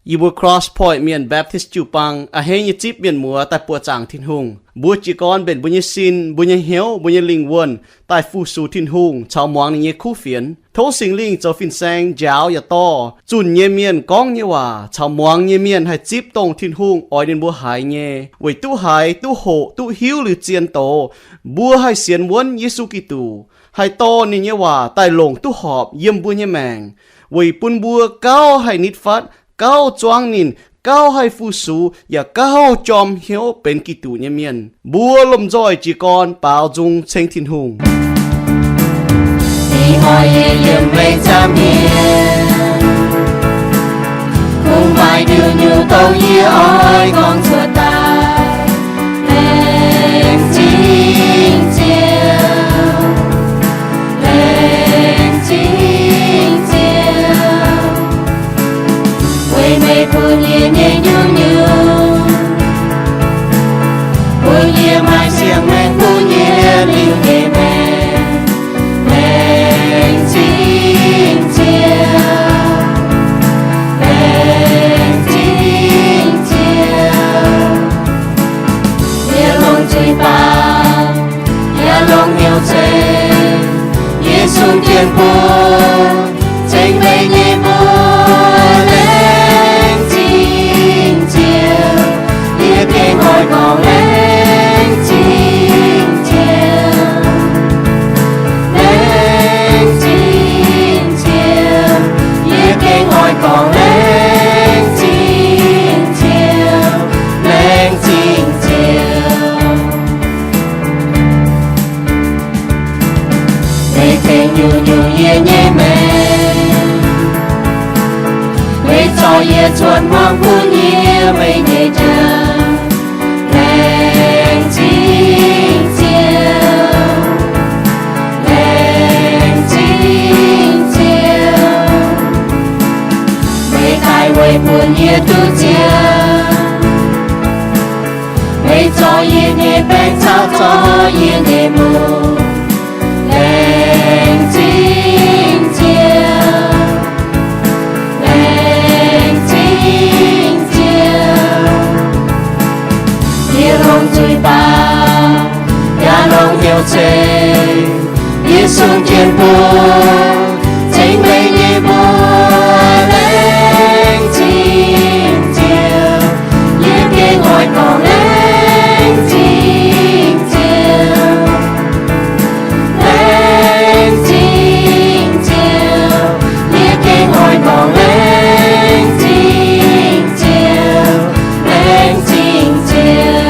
Yie mbuo Cross Point Mienh Baptist jiu-baang a'hneiv nyei zipv mienh muoz daaih buoqc zaangc Tin-Hungh. Mbuo jiez gorn mbenc mbuo nyei sin, mbuo nyei hnyouv, mbuo nyei lingh wuonh daaih fu-sux Tin-Hungh caux muangx ninh nyei kuv fienx. Tov Singx Lingh zoux fin-saeng njaaux yaac dorh zunh nyei mienh gorngv nyei waac caux muangx nyei mienh haih zipv dongh Tin-Hungh oix ninh mbuo haiz nyei, weic duqv haiz, duqv hoqc, duqv hiuv liuz zien doz, mbuo haih sienx wuonv Yesu Giduc, haih dorh ninh nyei waac daaih longc duqv horpc yiem mbuo nyei maengc, weic bun mbuo gauh haih nitv fatv, gauh zuangv ninh, gauh haih fu-sux, yaac gauh jorm hnyouv benx Giduc nyei mienh. Mbuo lomh nzoih jiez gorn baaux nzung ceng Tin-Hungh. Ih hnoi yie yiem meih nziaamv hmien, kungx maaih ndiuh nyungc dongh yie oix gorngv cuotv daaih. Laengz zingh Ziouv, laengz zingh Ziouv, weic meih bun yie nyei nyungc-nyungc, bun yie maaih siang-maengc, bun yie liuz nyei maengc. Laengz zingh Ziouv, laengz zingh Ziouv, yie longc zuiz-baaux, yie longc hnyouv ceng, yie sun jienv mbuo, ceng meih nyei mbuo. Laengz zingh Ziouv, yie gengh oix gorngv laengz zingh Ziouv. Laengz zingh Ziouv, yie gengh oix gorngv laengz zingh Ziouv, laengz zingh Ziouv. Meih tengx nyungc-nyungc yie nyei maengc, meih zorqv yie cuotv hmuangx bun yie meih nyei jauv. Laengz zingh Ziouv, laengz zingh Ziouv, meih daaih weic bun yie duqv ziangh. Meih zorqv yie nyei baengc caux zorqv yie nyei mungz. Laengz zingh Ziouv, laengz zingh Ziouv, yie longc zuiz-baaux, yaac longc hnyouv ceng, yie sun jienv mbuo, ceng meih nyei mbuo. Laengz zingh Ziouv, yie gengh oix gorngv laengz zingh Ziouv. Laengz zingh Ziouv, yie gengh oix gorngv laengz zingh Ziouv, laengz zingh Ziouv.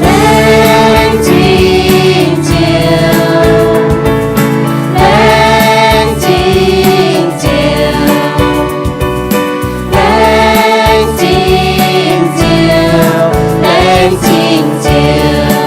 Laengz zingh Ziouv, laengz zingh Ziouv, laengz zingh Ziouv, laengz zingh Ziouv.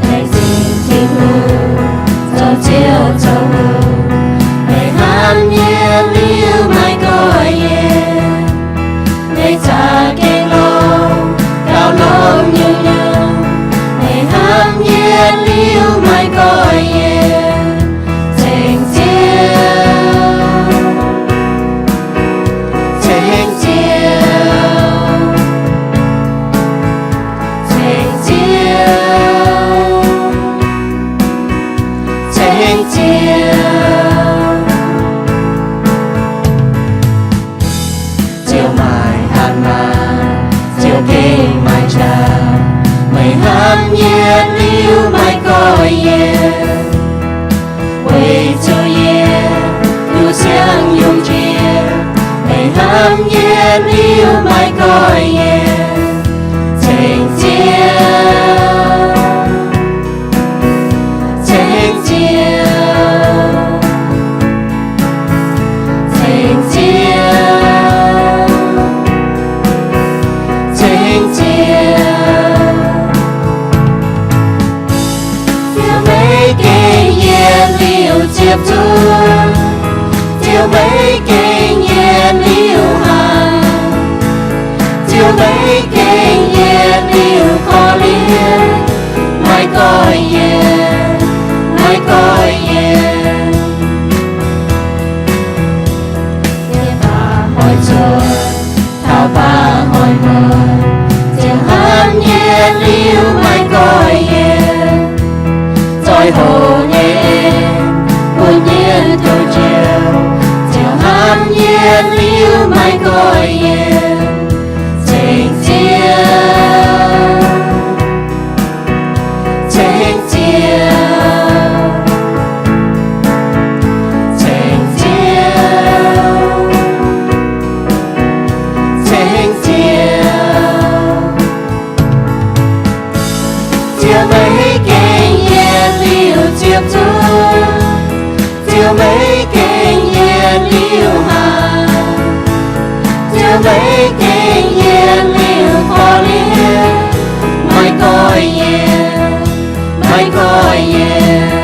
Laengz zingh Tin-Hungh, zoux Ziouv zoux Hungh, meih hnamv yie liuz maiv goiv yie. Meih za'gengh longx, gauh longx nyungc-nyungc, meih hnamv yie liuz maiv goiv yie. Ceng Ziouv, ceng Ziouv, ceng Ziouv, ceng Ziouv. Ziouv maaih hatc maaz, Ziouv gengh maaih qaqv. Meih hnamv yie liuz maiv goiv yie, weic zuqc yie yungz siang yungz jiex. Meih hnamv yie liuz maiv goiv yie. Ceng Ziouv, ceng Ziouv, ceng Ziouv, ceng Ziouv, Ziouv meih gengh yietc liuz ziepc zuoqv. Ziouv meih gengh yietc liuz haiz. Ziouv meih gengh yietc liuz korv-lienh. Maiv goiv yienc, maiv goiv yienc. Taux baac hoic muonc, Ziouv hnamv yietc liuz maiv goiv yienc. Zoih hoc nyei, bun mienh duqv njoux, Ziouv hnamv yietc liuz maiv goiv yienc. Ceng Ziouv, ceng Ziouv, ceng Ziouv, ceng Ziouv. Ziouv meih gengh yietc liuz ziepc zuoqv. Ziouv meih gengh yietc liuz haiz. Ziouv meih gengh yietc liuz korv-lienh. Maiv goiv yienc, maiv goiv yienc.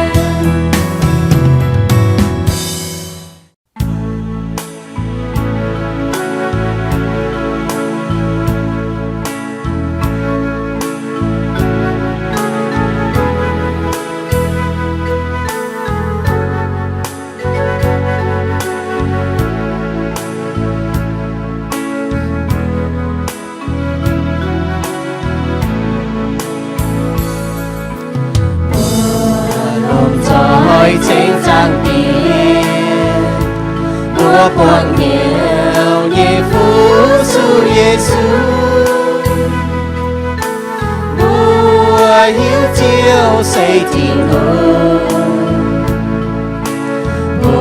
Mbuo longc zoih ceng Zaangc Diex, mbuo buangh hnyouv nyei Fuqv Zuqc Yesu. Mbuo hiuv Ziouv se Tin-Hungh, mbuo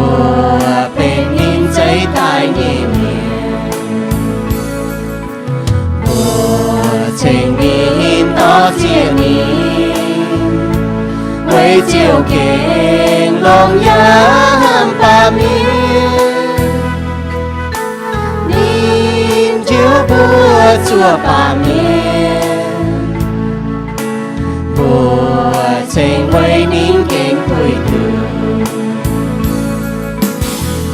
benx ninh zeix daaih nyei mienh. Mbuo ceng ninh, dorh zieqc ninh, weic Ziouv gengh longc yaac hnamv baamh mienh. Ninh njoux mbuo zuoqc baamh mienh, mbuo ceng weic ninh gengh puix nduqc.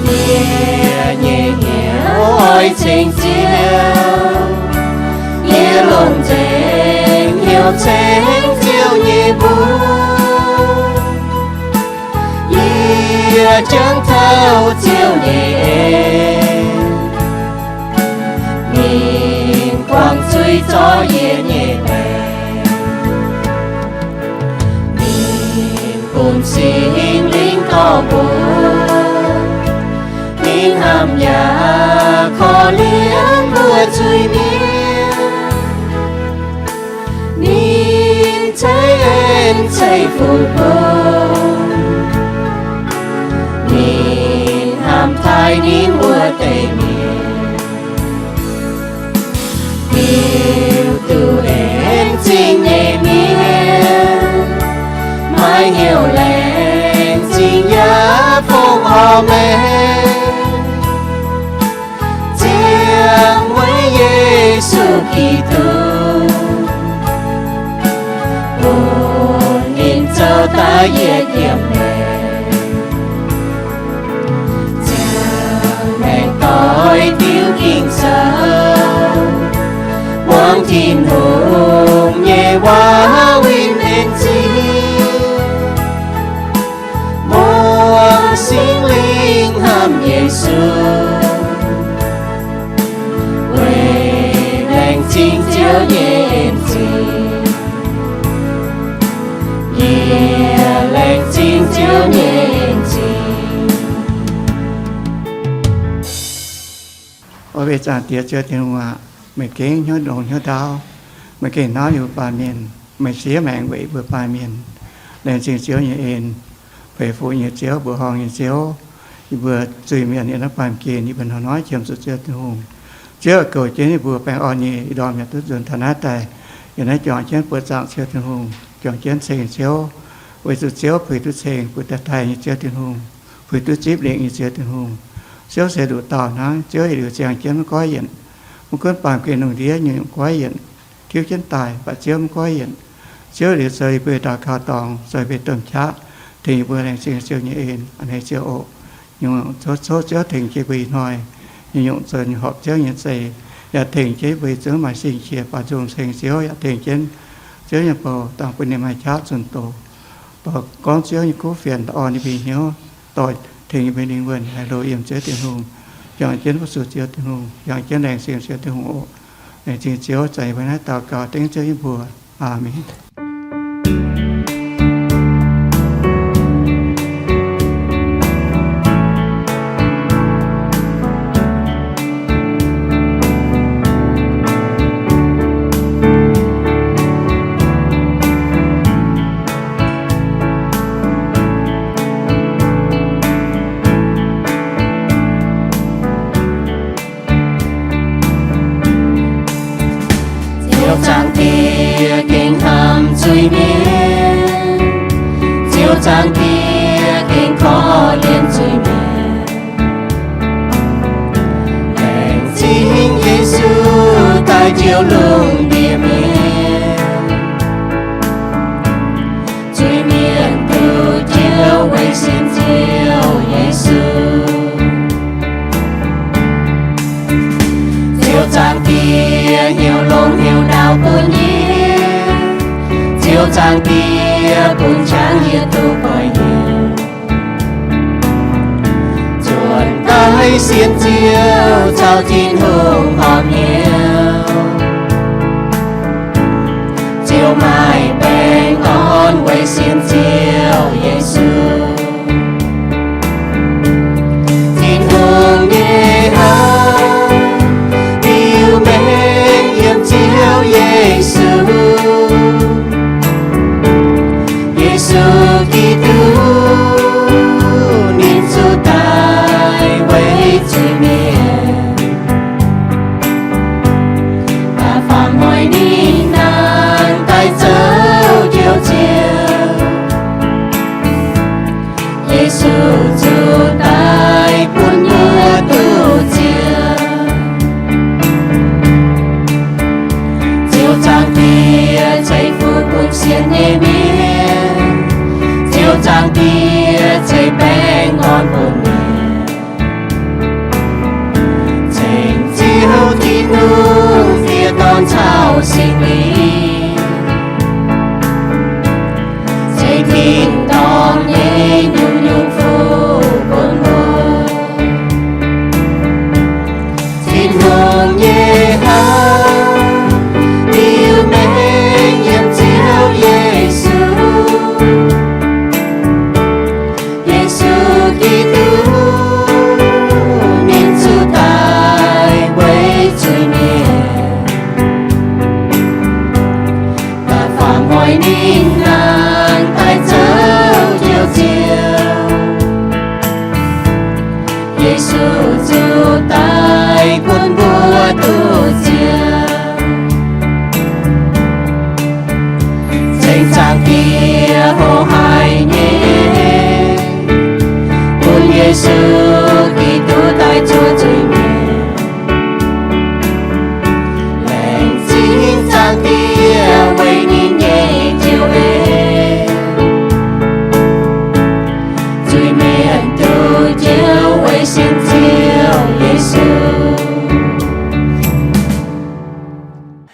Yie nyei hnyouv oix ceng Ziouv, yie longc nzengc hnyouv ceng Ziouv nyei mbuox. Yie jangx taux Ziouv nyei en, ninh buangh zuiz zorc yie nyei baengc. Ninh bun Singx Lingh dorh mbuo, ninh hnamv yaac korv-lienh mbuo zuiz-mienh. Ninh ceix en ceix fun bun, ninh hnamv taaih ninh wuov deix mienh. Hiuv duqv en zingh nyei mienh, maiv heuc laengz zingh yaac fongc orv maengc. Ziangh weic Yesu Giduc, bun ninh zoux daaih yietc yiemc maengc. Ziangh maengc doix diuv Ging-Sou, muangx Tin-Hungh nyei waac winh en zingh. Muangx Singx Lingh hnamv Yesu, weic laengz zingh Ziouv nyei en zingh. Yie laengz zingh Ziouv nyei en zingh. O mbuo Zaangc Diex Ziouv Tin-Hungh aac, meih gengh hnyouv longx hnyouv ndau. Meih gengh hnamv yie mbuo baamh mienh. Meih siev maengc weic yie mbuo baamh mienh. Laengz zingh Ziouv nyei en. Peix fuqv nyei Ziouv, mbuoqc horngh nyei Ziouv, yie mbuo zuiz-mienh yiem naaiv baamh gen, yie mbuo hnoi-hnoi qiemx zuqc Ziouv Tin-Hungh. Ziouv goux jienv yie mbuo baengh orn nyei ih ndorm yaac duqv nzuonx taux naaiv daaih. Yiem naaiv juangc jienv buoqc zaangc Ziouv Tin-Hungh, juangc jienv ceng Ziouv, weic zuqc Ziouv puix duqv ceng, puix duqv taaih nyei Ziouv Tin-Hungh, puix duqv zipv lingc nyei Ziouv Tin-Hungh. Ziouv se nduqc dauh hnangv. Ziouv yietc liuz ziangh jienv maiv goiv yienc, maiv gunv baamh gen lungh ndiev nyungc-nyungc goiv yienc. hiuv jienv daaih, mv baac Ziouv mv goiv yienc. Ziouv liuz zoux yie mbuo daux gaux dorngx, zoux yie mbuo domh qaqv, tengx yie mbuo laengz zingh Ziouv nyei en. A'hneiv Ziouv oc. Nyungc-nyungc coqv, coqv Ziouv tengx jiex mbuo ih hnoi. Nyungc-nyungc zoux nyungc horpc Ziouv nyei zeix, yaac tengx jienv mbuo yietc zungv maaih sin qiex baaux nzung ceng Ziouv, yaac tengx jienv Ziouv nyei bou dangh bun ninh maaih qaqv zunh doz. Doix gorngv Ziouv nyei kuv fienx, orn yie mbuo hnyouv, doix tengx yie mbuo lingh wuonh haih hlo yiem Ziouv Tin-Hungh, juangc jienv fu-sux Ziouv Tin-Hungh, juangc jienv laengz zingh Ziouv Tin-Hungh oc. Laengz zingh Ziouv, zanc yie mbuo naaiv daux gaux dengv Ziouv nyei mbuox. Aamen. Ziouv Zaangc Diex gengh hnamv zuiz-mienh, Ziouv Zaangc Diex gengh korv-lienh zuiz-mienh. Laengz zingh Yesu daaih njoux lungh ndiev mienh. Zuiz-mienh duqv Ziouv weic sienx Ziouv Yesu. Ziouv Zaangc Diex hnyouv longx hnyouv ndaauv bun yie. Ziouv Zaangc Diex bun qangx yie duqv goiv hnyouv. Zuonx daaih sienx Ziouv caux Tin-Hungh horpc hnyouv. Ziouv maaih baengh orn weic sienx Ziouv Yesu. Tin-Hungh nyei hnamv liuz mengh yiem Ziouv Yesu. Yesu Giduc ninh zuqc daaih weic zuiz-mienh, da'faanh mueiz ninh nangh daaih zoux Njoux Ziouv. Yesu zuqc daaih bun mbuo duqv ziangh. Ziouv Zaangc Diex ceix fuqv bun sienx nyei mienh. Ziouv Zaangc Diex ceix baengh orn bun mienh. Ceng Ziouv Tin-Hungh Diex, Dorn caux Singx Lingh, ceix tin-dorngh nyei nyungc-nyungc fuqv bun mbuo. Tin-Hungh nyei hnamv liuz mengh yiem Ziouv Yesu. Yesu Giduc ninh zuqc daaih weic zuiz-mienh, da'faanh mueiz ninh nangh daaih zoux Njoux Ziouv. Yesu zuqc daaih bun mbuo duqv ziangh. Ceng Zaangc Diex hoqc haic nyei, bun Yesu Giduc daaih zuov zuiz-mienh. Laengz zingh Zaangc Diex weic ninh nyei joux en, zuiz-mienh duqv joux weic sienx Ziouv Yesu.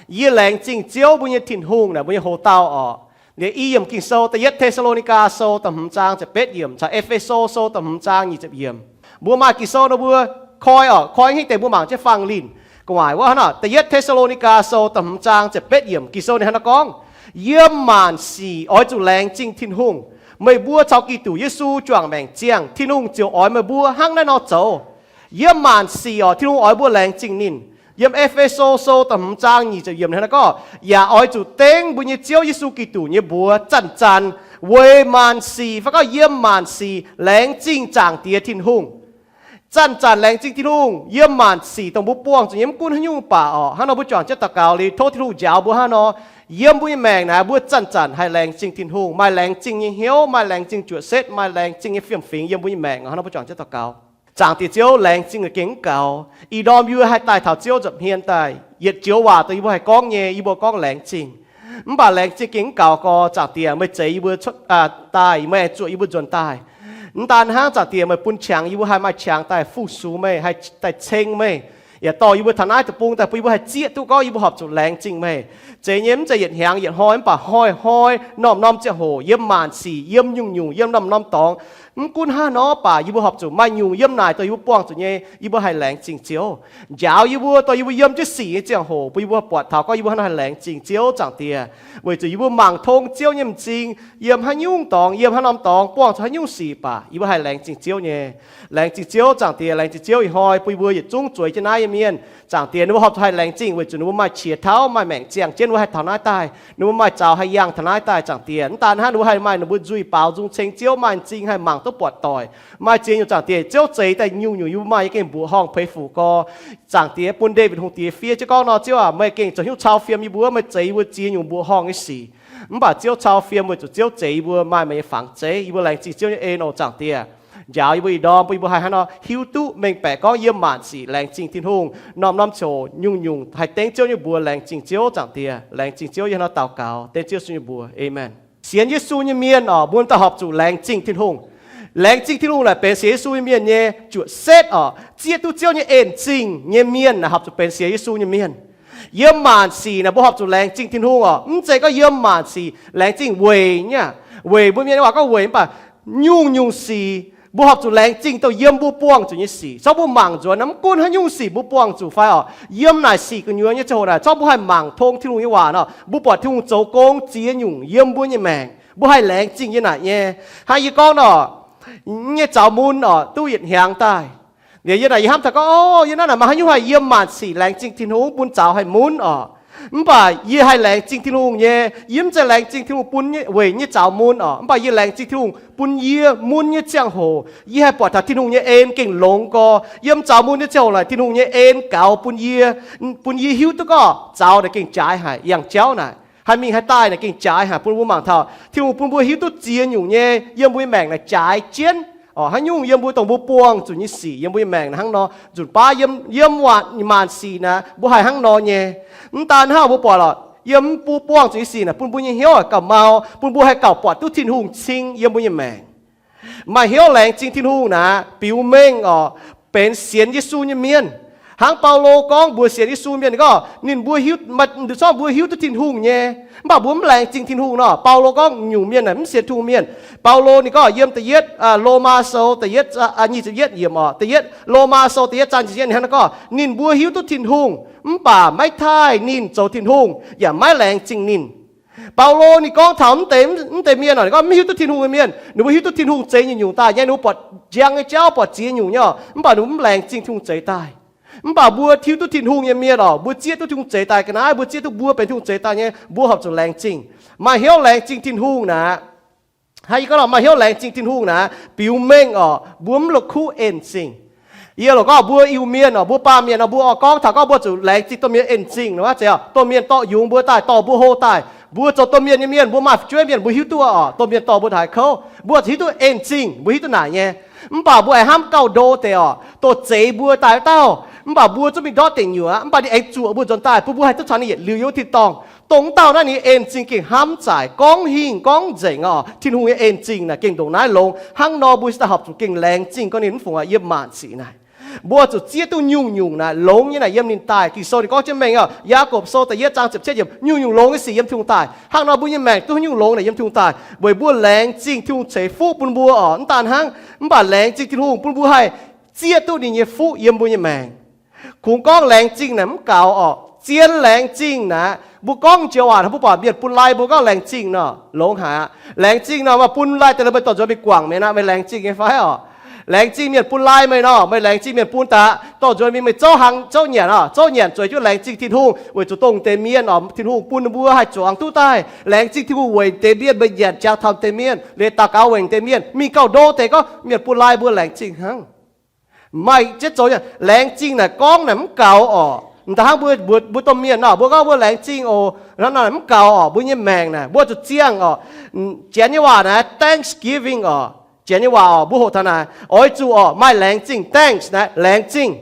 Yie laengz zingh Ziouv mbuo nyei Tin-Hungh naaic mbuo nyei hoc-dauh orqc. Liuz i yiemc Ging-Sou, Da'yietv Te^saa^lo^ni^gaa Sou da'hmz zaang ziepc betv yiemc caux E^fe^so Sou da'hmz zaang nyic ziepc yiemc. Mbuo maaih Ging-Sou nor mbuo koi orqc, koi hingv deix mbuo mangc jienv fangx linh. Gu'nguaaic wuov hnangv nor, Da'yietv Te^saa^lo^ni^gaa Sou da'hmz zaang ziepc betv yiemc, Ging-Sou ninh hnangv naaiv gorngv, Yiem maanc sic oix zuqc laengz zingh Tin-Hungh. Meih mbuo caux Giduc Yesu juangc maengc ziangh, Tin-Hungh ziouc oix meih mbuo hnangv naaiv nor zoux. Yiem maanc sic orqc, Tin-Hungh oix mbuo laengz zingh ninh. Yiem E^fe^so Sou da'hmz zaang nyic ziepc yiemc hnangv naaiv gorngv, Yaac oix zuqc dengv mbuo nyei Ziouv Yesu Giduc nyei mbuox zanc-zanc weic maanc sic, fai gorngv yiem maanc sic laengz zingh Zaangc Diex Tin-Hungh. Zanc-zanc laengz zingh Tin-Hungh, yiem maanc sic dongh mbuo buangh zuqc nyei mv gunv haaix nyungc baac orqc. Hnangv nor mbuo juangc jienv daux gaux liuz, tov Tin-Hungh njaaux mbuo hnangv nor, yiem mbuo nyei maengc naaic mbuo zanc-zanc haih laengz zingh Tin-Hungh, maaih laengz zingh nyei hnyouv, maaih laengz zingh juoqc setv, maaih laengz zingh nyei fiem-fingx yiem mbuo nyei maengc orqc. Hnangv nor mbuo juangc jienv daux gaux. Zaangc Diex Ziouv, laengz zingh gengh mv gaux. Ih ndorm yie mbuo haih daaih taux Ziouv nza'hmien daaih, yietc joux waac dongh yie mbuo haih gorngv nyei, yie mbuo gorngv laengz zingh. Mv baac laengz zingh gengh mv gaux gorx. Zaangc Diex, meih zeix yie mbuo daaih, meih aengx zuoqc yie mbuo nzuonx daaih. Mv daan hnangv, Zaangc Diex, meih bun qangx yie mbuo haih maaih qangx daaih fu-sux meih, haih daaih ceng meih. Yaac dorh yie mbuo taux naaiv deic-bung daaih bun yie mbuo haih zieqv duqv gorngv yie mbuo horpc zuqc laengz zingh meih. Zeiz nyei, mv zeiz yietc hnyangx yietc hnoi, mv baac hnoi-hnoi, norm-norm ziangh hoc, yiem maanc sic, yiem nyungc-nyungc, yiem norm-norm dorngx. Mv gunv hnangv nor, mv baac yie mbuo horpc zuqc maaih nyungc yiem naaic dongh yie mbuo buangh zuqc nyei, yie mbuo haih laengz zingh Ziouv. Njaaux yie mbuo dongh yie mbuo yiem jienv sic nyei ziangh hoc bun yie mbuo buatc taux gorngv yie mbuo hnangv naaiv haih laengz zingh Ziouv, Zaangc Diex. Weic zuqc yie mbuo mangc tong Ziouv nyei m'zing, yiem haaix nyungc dorngx, yiem haaix norm dorngx, buangh zuqc haaix nyungc sic baac yie mbuo haih laengz zingh Ziouv nyei. Laengz zingh Ziouv, Zaangc Diex. Laengz zingh Ziouv ih hnoi bun yie mbuo yietc zungv zueiz jienv naaiv nyei mienh, Zaangc Diex, ninh mbuo horpc zuqc haih laengz zingh weic zuqc ninh mbuo maaih qiex tauv, maaih maengc ziangh jienv ninh mbuo haih taux naaiv daaih, ninh mbuo maaih zaux haih yangh taux naaiv daaih, Zaangc Diex. Mv daan hnangv, ninh mbuo haih maaih ninh mbuo nzuih baaux nzung ceng Ziouv, maaih m'zing haih mangc duqv buatc doic, maaih ziex nyungc, Zaangc Diex. Ziouv zeix daaih nyungc-nyungc yie mbuo maaih nyei gengh mbuoqc horngh peix fuc gorx. Zaangc Diex, bun Ndaawitv Hungh Diex fiev jienv gorngv nor, Ziouv aac, meih gengh zoux hnyouv cau fiem yie mbuo, meih zeix yie mbuo ziex nyungc mbuoqc horngh nyei sic. Mv baac Ziouv cau fiem weic zuqc Ziouv zeix yie mbuo maaih meih nyei fangx zeiv. Yie mbuo laengz zingh Ziouv nyei en oc, Zaangc Diex. Njaaux yie mbuo ih ndorm bun yie mbuo haih hnangv nor hiuv duqv mengh baeqc gorngv yiem maanc sic laengz zingh Tin-Hungh, norm-norm ziouc nyungc-nyungc haih dengv Ziouv nyei mbuox laengz zingh Ziouv, Zaangc Diex. Laengz zingh Ziouv, yie hnangv nor daux gaux dengv Ziouv Yesu nyei mbuox. Aamen. Sienx Yesu nyei mienh oc, mbuo daaih horpc zuqc laengz zingh Tin-Hungh. Laengz zingh Tin-Hungh naaic benx sienx Yesu nyei mienh nyei juqc setv oc. Zieqv duqv Ziouv nyei en zingh nyei mienh naaic horpc zuqc benx sienx Yesu nyei mienh. Yiem maanc sic naaic mbuo horpc zuqc laengz zingh Tin-Hungh oc. Mv zeiz gorngv yiem maanc sic laengz zingh weic nyei, weic mbuo mienh nyei waac gorngv weic, mv baac nyungc-nyungc sic mbuo horpc zuqc laengz zingh dongh yiem mbuo buangh zuqc nyei sic. Zorqv mbuo mangc nzuonx, mv gunv haaix nyungc sic mbuo buangh zuqc fai oc, yiem naaic sic gu'nyuoz nyei ziangh hoc naaic, zorqv mbuo haih mangc tong Tin-Hungh nyei waac nor, mbuo buatc Tin-Hungh zoux gong ziex nyungc yiem mbuo nyei maengc, mbuo haih laengz zingh yie naaic nyei. Hnangv yie gorngv nor, nyei zaux mun oc, duqv yietc hnyangx daaih. Liuz yie naaic yie hnamv taux gorngv, o, yie naaiv naaic maaih haaix nyungc haih yiem maanc sic laengz zingh Tin-Hungh bun zaux haih mun oc. Mv baac yie haih laengz zingh Tin-Hungh nyei, yie mv zeiz laengz zingh Tin-Hungh bun weic nyei zaux mun oc. Mv baac yie laengz zingh Tin-Hungh bun yie mun nyei ziangh hoc yie haih buatc taux Tin-Hungh nyei en gengh longx gorx. Yiem zaux mun nyei ziangh hoc naaic Tin-Hungh nyei en gaux bun yie, bun yie hiuv duqv gorngv zaux naaic gengh jaaix haic, yangh jauv naaic haih mingh haih daaih naaic gengh jaaix haic, bun mbuo mangc taux Tin-Hungh bun mbuo hiuv duqv ziex nyungc nyei yiem mbuo nyei maengc naaic jaaix jienv oc. Haaix nyungc yiem mbuo dongh mbuo buangh zuqc nyei sic yiem mbuo nyei maengc naaic hnangv nor, nzunc baav yiem, yiem maanc sic naaic mbuo haih hnangv nor nyei. Mv daan hnangv, mbuo buatc lorqc, yiem mbuo buangh zuqc nyei sic naaic bun mbuo nyei hnyouv gauh mau, bun mbuo haih gauh buatc duqv Tin-Hungh cing yiem mbuo nyei maengc. Maaih hnyouv laengz zingh Tin-Hungh naaic biux mengh oc, benx sienx Yesu nyei mienh. Hnangv Baulo gorngv mbuox sienx Yesu mienh gorngv, ninh mbuo hiuv, maaih deix zorqv mbuo hiuv duqv Tin-Hungh nyei, mv baac mbuo mv laengz zingh Tin-Hungh nor. Baulo gorngv nyungc mienh naaic mv sienx Tin-Hungh mienh. Baulo ninh gorngv yiem da'yietv, Lomaa Sou da'yietv, nyic ziepc yietv yiemc oc, da'yietv, Lomaa Sou da'yietv zaang nyic ziepc yietv ninh hnangv naaiv gorngv, ninh mbuo hiuv duqv Tin-Hungh, mv baac maiv taaih ninh zoux Tin-Hungh, yaac maiv laengz zingh ninh. Baulo ninh gorngv taux mv deix, mv deix mienh oc, ninh gorngv mv hiuv duqv Tin-Hungh nyei mienh, ninh mbuo hiuv duqv Tin-Hungh zeix nyungc-nyungc daaih nyei, ninh mbuo buatc njang nyei jauv, buatc ziex nyungc nyei oc, mv baac ninh mbuo mv laengz zingh Tin-Hungh zeix daaih. Mv baac mbuo hiuv duqv Tin-Hungh nyei mienh oc, mbuo zieqv duqv Tin-Hungh zeix daaih ga'naaiv, mbuo zieqv duqv mbuo benx Tin-Hungh zeix daaih nyei, mbuo horpc zuqc laengz zingh. Maaih hnyouv laengz zingh Tin-Hungh naaic, hnangv yie gorngv nor, maaih hnyouv laengz zingh Tin-Hungh naaic biux mengh oc, mbuo mv la'kuqv en-zingh. Yie lorqc gorngv mbuo Iu-Mienh oc, mbuo baamh mienh nor, mbuo oix gorngv taux gorngv mbuo zuqc laengz zingh domh mienh en-zingh nor, zeiz oc, domh mienh dorh yungz mbuo daaih, dorh mbuo hlo daaih. Mbuo zoux domh mienh nyei mienh, mbuo maaih fu'jueiv mienh, mbuo hiuv duqv oc, domh mienh dorh mbuo taux haaix kouv, mbuo zuqc hiuv duqv en-zingh, mbuo hiuv duqv naaic nyei. Mv baac mbuo aengx hnamv gauh ndo deix oc, dongh zeix mbuo daaih wuov dauh, mv baac mbuo zungv mingh ndortv deic nyuoqc, mv baac ninh aengx zuoqc mbuo nzuonx daaih, bun mbuo haih duqv caux ninh yietc liuz yiem wuov tin-dorngh. Dongh wuov dauh naaiv ninh nyei en-zingh gengh hnamv zaaic, gorngv hingh gorngv nzengc oc. Tin-Hungh nyei en-zingh naaic gengh ndongc naaiv longx. Hnangv nor mbuo cingx daaih horpc zuqc gengh laengz zingh gorngv ninh mv fungc yiem maanc sic naaic. Mbuo zuqc zieqv duqv nyungc-nyungc naaic longx nyei naaic yiem ninh daaih. Ging-Sou ninh gorngv jienv mengh oc, Yaagorpc Sou da'yietv zaang ziepc cietv yiemc, nyungc-nyungc longx nyei sic yiem Tin-Hungh daaih. Hnangv nor mbuo nyei maengc duqv nyungc longx naaic yiem Tin-Hungh daaih, weic mbuo laengz zingh Tin-Hungh ceix fuqv bun mbuo oc. Mv daan hnangv, mv baac laengz zingh Tin-Hungh bun mbuo haih zieqv duqv ninh nyei fuqv yiem mbuo nyei maengc. Kungx gorngv laengz zingh naaic mv gaux oc. Zien laengz zingh naaic, mbuo gorngv joux waac mbuo buatc mienh bun lai mbuo gorngv laengz zingh nor, longx haic aqv. Laengz zingh nor, maaih bun lai deix meih dorh nzuonx mingh guangc mi'aqv, meih laengz zingh nyei fai oc? Laengz zingh mienh bun lai meih nor, meih laengz zingh mienh bun daaih dorh nzuonx mingh meih zouv hlang zouv nyanc oc. Zouv nyanc zueiz jienv laengz zingh Tin-Hungh weic zuqc dongh deix mienh oc, Tin-Hungh bun mbuo haih zuangx duqv daaih. Laengz zingh Tin-Hungh weic deix mienh meih nyanc jangx taux deix mienh, liuz daux gaux weic deix mienh, mingh gauh ndo deix gorngv mienh bun lai mbuo laengz zingh hnangv. Maaih jienv zoux nyei. Laengz zingh naaic gorngv naaic mv gaux oc. M'daaih hnangv mbuo, mbuo, mbuo domh mienh nor, mbuo gorngv mbuo laengz zingh oc, naaiv mv gaux oc. Mbuo nyei maengc naaic mbuo zuqc ziangh oc. Janx nyei waac naaic thanksgiving oc. Janx nyei waac oc, mbuo hoqc taux naaic, oix zuqc oc maaih laengz zingh, thanks naaic, laengz zingh.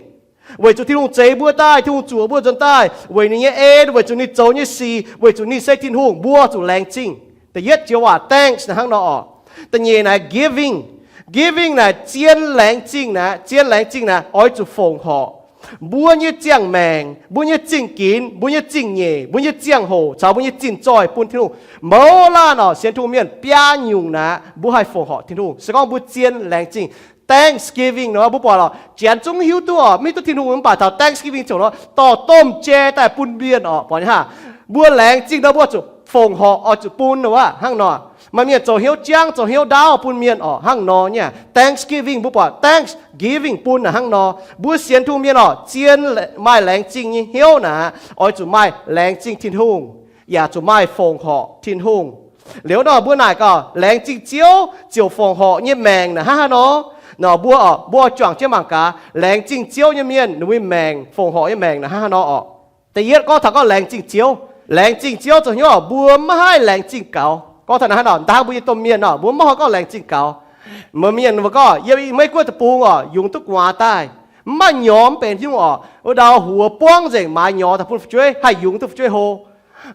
Weic zuqc Tin-Hungh zeix mbuo daaih, Tin-Hungh zuoqc mbuo nzuonx daaih, weic ninh nyei en, weic zuqc ninh zoux nyei sic, weic zuqc ninh se Tin-Hungh, mbuo zuqc laengz zingh. Da'yietv joux waac thanks naaic hnangv nor oc. Da'nyeic naaic giving. Giving naaic zien laengz zingh naaic, zien laengz zingh naaic oix zuqc fongc horc mbuo nyei ziangh maengc, mbuo nyei zingh ginx, mbuo nyei zingh nyeic, mbuo nyei ziangh hoc caux mbuo nyei zinh zoih bun Tin-Hungh. Mouz laanh oc, sienx Tin-Hungh mienh biaa nyungc naaic mbuo haih fongc horc Tin-Hungh se gorngv mbuo zien laengz zingh. Thanksgiving nor mbuo buatc oc, janx zungv hiuv duqv oc, mv hiuv duqv Tin-Hungh mv baac taux Thanksgiving ziouc nor dorh domh jai daaih bun mienh oc. Buatc nyei haah? Mbuo laengz zingh nor mbuo zuqc fongc horc oix zuqc bun nor aqv hnangv nor. Maaih mienh zoux hnyouv jangv, zoux hnyouv ndaauv bun mienh oc hnangv nor nyei. Thanksgiving mbuo buatc thanksgiving bun naaic hnangv nor. Mbuo sienx Tin-Hungh mienh oc, zien maaih laengz zingh nyei hnyouv naaic oix zuqc maaih laengz zingh Tin-Hungh, yaac zuqc maaih fongc horc Tin-Hungh. Liuz nor mbuo naaic gaax, laengz zingh Ziouv ziouc fongc horc nyei maengc naaic hnangv haaix nor. Nor mbuo oc, mbuo oix juangc jienv mangc gaax laengz zingh Ziouv nyei mienh ninh mbuo maengc, fongc horc nyei maengc naaic hnangv haaix nor oc. Da'yietv gorngv taux gorngv laengz zingh Ziouv. Laengz zingh Ziouv zoux hnyouv oc, mbuo maiv haih laengz zingh gaux. Gorngv taux naaic hnangv nor, ndaangc mbuo nyei domh mienh oc, mbuo maiv haih gorngv laengz zingh gaux. Maaih mienh ninh mbuo gorngv, yie maiv guoqv deic-bung oc, yungz duqv gu'nguaaz daaih, mv maaih nyorx mv benx haaix nyungc oc, wuov ndau huox buangv nzengc maaiz nyorx daaih bun fu'jueiv haih yungz duqv fu'jueiv hlo.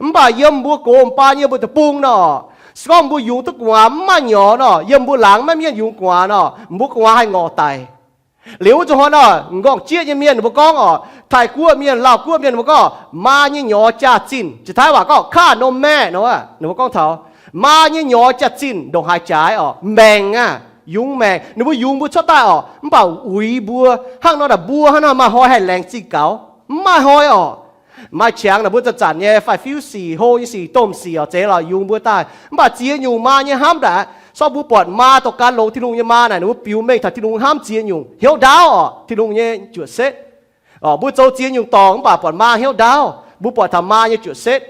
Mv baac yiem mbuo gox m'baan yiem mbuo deic-bung nor, se gorngv mbuo yungz duqv gu'nguaaz mv maaih nyorx nor, yiem mbuo laangz maiv mienh yungz gu'nguaaz nor, mbuo gu'nguaaz haih ngorc daic. Liuz wuov zuqc hnoi nor, m'nqorngv jieqv nyei mienh ninh mbuo gorngv oc, Taiv-Guoqv mienh, Lauh-Guoqv mienh ninh mbuo gorngv, maa nyei nyorx jaax-zinh, jiex Taiv waac gorngv ค่านมแม่ nor, ninh mbuo gorngv taux maa nyei nyorx jaax-zinh ndongc haaix jaaix oc, maengc aqv, yungz maengc. Ninh mbuo yungz mbuo cuotv daaih oc, mv baac uix mbuo hnangv nor, mbuo hnangv nor maaih hnoi haih laengz zingh gaux? Mv maaih hnoi oc. Maaih qangx naaic mbuo zanc-zanc nyei faix-fiuv sic, hlo nyei sic, domh sic oc, zeiz lorz yungz mbuo daaih. Mv baac ziex nyungc maa nyei hnamv ndaangc, se gorngv mbuo buatc maa douz gan longx, Tin-Hungh nyei maa naaic ninh mbuo biux mengh taux Tin-Hungh hnamv ziex nyungc, hnyouv ndaauv oc, Tin-Hungh nyei juoqc setv. Mbuo zoux ziex nyungc dorngc mv baac buatc maa hnyouv ndaauv, mbuo buatc taux maa nyei juoqc setv.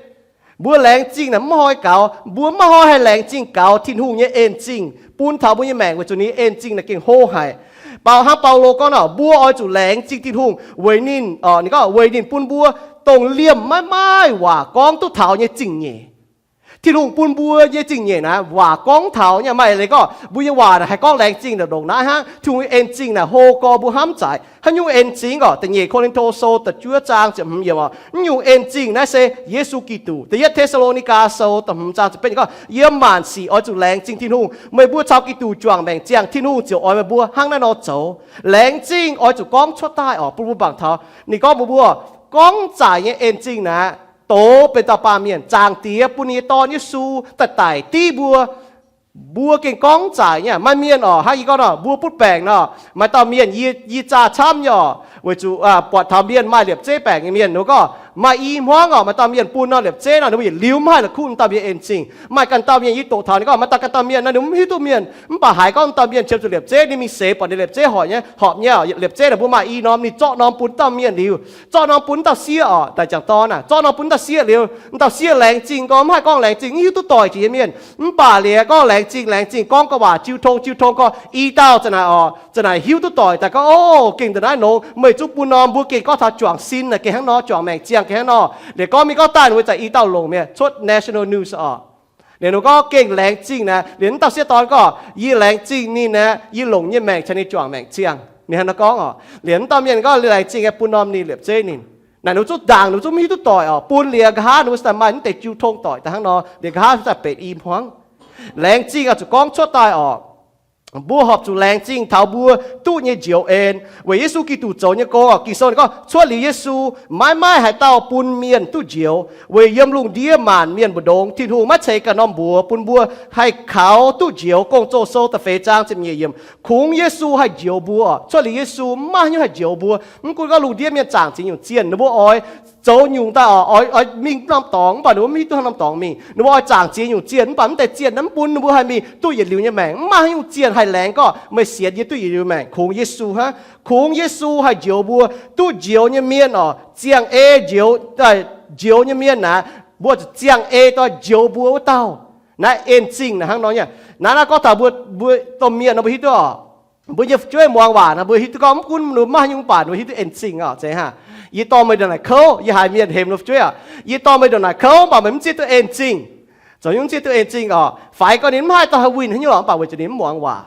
Mbuo laengz zingh naaic mv hnoi gaux, mbuo mv hnoi haih laengz zingh gaux Tin-Hungh nyei en-zingh bun taux mbuo nyei maengc weic zuqc ninh nyei en-zingh naaic gengh hlo haic. Bauc hnangv Baulo gorngv nor, mbuo oix zuqc laengz zingh Tin-Hungh weic ninh, ninh gorngv weic ninh bun mbuo dongh liemh maiv maaih waac gorngv duqv taux nyei zingh nyeic. Tin-Hungh bun mbuo nyei zingh nyeic naaic waac gorngv taux nyei. Maaih leiz gorngv mbuo nyei waac naaic haih gorngv laengz zingh ndongc naaiv hnangv. Tin-Hungh nyei en-zingh naaic hlo gorx mbuo hnamv zaic. Haaix nyungc en-zingh oc? Da'nyeic Ko^lin^to Sou da'juov zaang ziepc hmz yiemc oc, naaiv nyungc en-zingh naaiv se Yesu Giduc. Da'yietv Te^saa^lo^ni^gaa Sou da'hmz zaang ziepc betv gorngv, yiem maanc sic oix zuqc laengz zingh Tin-Hungh. Meih mbuo caux Giduc juangc maengc ziangh, Tin-Hungh ziouc oix meih mbuo hnangv naaiv nor zoux. Laengz zingh oix zuqc gorngv cuotv daaih oc, bun mbuo mangc taux ninh gorngv mbuox mbuo, gorngv zaaic nyei en-zingh naaic doz benx dauh baamh mienh, Zaangc Diex bun ninh nyei Dorn Yesu daaih daic div mbuo. Mbuo gengh gorngv zaaic nyei. Maaih mienh oc, hnangv yie gorngv nor, mbuo butv baengc nor, maaih dauh mienh yie, yie zaah camv nyei oc, weic zuqc buatc taux mienh maaih liepc zeiv baengc nyei mienh, ninh mbuo gorngv maaih i hmuangv oc, maaih dauh mienh bun norm liepc zeiv nor, ninh mbuo yietc liuz mv haih la'kuqv dauh mienh en-zingh. Maaih ganh dauh mienh yie doqc taux ninh gorngv maaih dauh ganh dauh mienh nor, ninh mv hiuv duqv mienh, mv baac haiz gorngv dauh mienh qiemx zuqc liepc zeiv, ninh mingh seix buatc ninh liepc zeiv horpc nyei, horpc nyei, liepc zeiv naaic mbuo maaih i norm, ninh zorqv norm bun dauh mienh liuz, zorqv norm bun dauh sieqv oc, daaih jangx dorn aac, zorqv norm bun dauh sieqv liuz, dauh sieqv laengz zingh gorngv mv haih gorngv laengz zingh, mv hiuv duqv doic jiex nyei mienh. Mv baac liuz gorngv laengz zingh, laengz zingh gorngv ga'waac jiu tong, jiu tong gorngv i dauh za'naaic oc, za'naaic hiuv duqv doic daaih gorngv, o, gengh nda'naaiv nongx, meih zungv bun norm, mbuo gengh gorngv taux juangc sin naaic gengh hnangv nor, juangc maengc ziangh gengh hnangv nor. Liuz gorngv mingh gorngv daaih ninh mbuo za'gengh i dauh longc mi'aqv, cuotv national news oc. Liuz ninh gorngv gengh laengz zingh naaic, liuz mv dauh sieqv dorn gorngv, yie laengz zingh ninh aeqv, yie longc nyei maengc caux ninh juangc maengc ziangh. Ninh hnangv nor gorngv oc. Liuz mv dauh mienh gorngv laengz zingh aeqv, bun norm ninh liepc zeiv ninh. Naaic ninh zungv ndaangc, ninh zungv mv hiuv duqv doic oc. Bun liuz nqa'haav ninh mbuo daaih maaih mv deix jiu tong doic daaih hnangv nor, liuz nqa'haav daaih benx i hmuangv. Laengz zingh oix zuqc gorngv cuotv daaih oc. Mbuo horpc zuqc laengz zingh taux mbuo duqv nyei njoux en, weic Yesu Giduc zoux nyei gong oc. Ging-Sou ninh gorngv, cuotv liuz Yesu, maiv maaih haaix dauh bun mienh duqv njoux, weic yiem lungh ndiev maanc mienh mbu'ndongx Tin-Hungh maiv ceix ganh norm mbuox bun mbuo haih kaux duqv njoux. Gong-Zoh Sou da'feix zaang ziepc nyeic yiemc, kungx Yesu haih njoux mbuo oc. Cuotv liuz Yesu mv maaih haaix nyungc haih njoux mbuo. Mv gunv gorngv lungh ndiev mienh zaangc ziex nyungc zienh, ninh mbuo oix zoux nyungc daaih oc, oix, oix mingh norm dorngx, mv baac ninh mbuo mv hiuv duqv norm dorngx mingh. Ninh mbuo oix zaangc ziex nyungc zienh, mv baac mv deix zienh naaiv mv bun ninh mbuo haih mingh duqv yietc liuz nyei maengc. Mv maaih haaix nyungc zienh haih laengz gorngv meih sienx yie duqv yietc liuz maengc. Kungx Yesu hnangv. Kungx Yesu haih njoux mbuo. Duqv njoux nyei mienh oc, ziangh ei njoux, njoux nyei mienh naaic, mbuo zuqc ziangh ei daaih njoux mbuo wuov dauh. Naaiv en-zingh naaic hnangv nor nyei. Naaiv naaiv gorngv taux mbuo, mbuo domh mienh nor mbuo hiuv duqv oc. Mbuo nyei fu'jueiv muangx waac nor mbuo hiuv duqv gorngv mv gunv ninh mbuo maaih haaix nyungc, mv baac ninh mbuo hiuv duqv en-zingh oc. Zeiz hnangv, yie dorh meih ndongc naaic kouv, yie haiz mienh hemx ninh fu'jueiv oc, yie dorh meih ndongc naaic kouv, mv baac meih mv zieqv duqv en-zingh. Zoux nyungc zieqv duqv en-zingh oc. Faix gorngv ninh mv haih dorh haaix winh haaix nyungc lorqc, mv baac weic zuqc ninh mv muangx waac.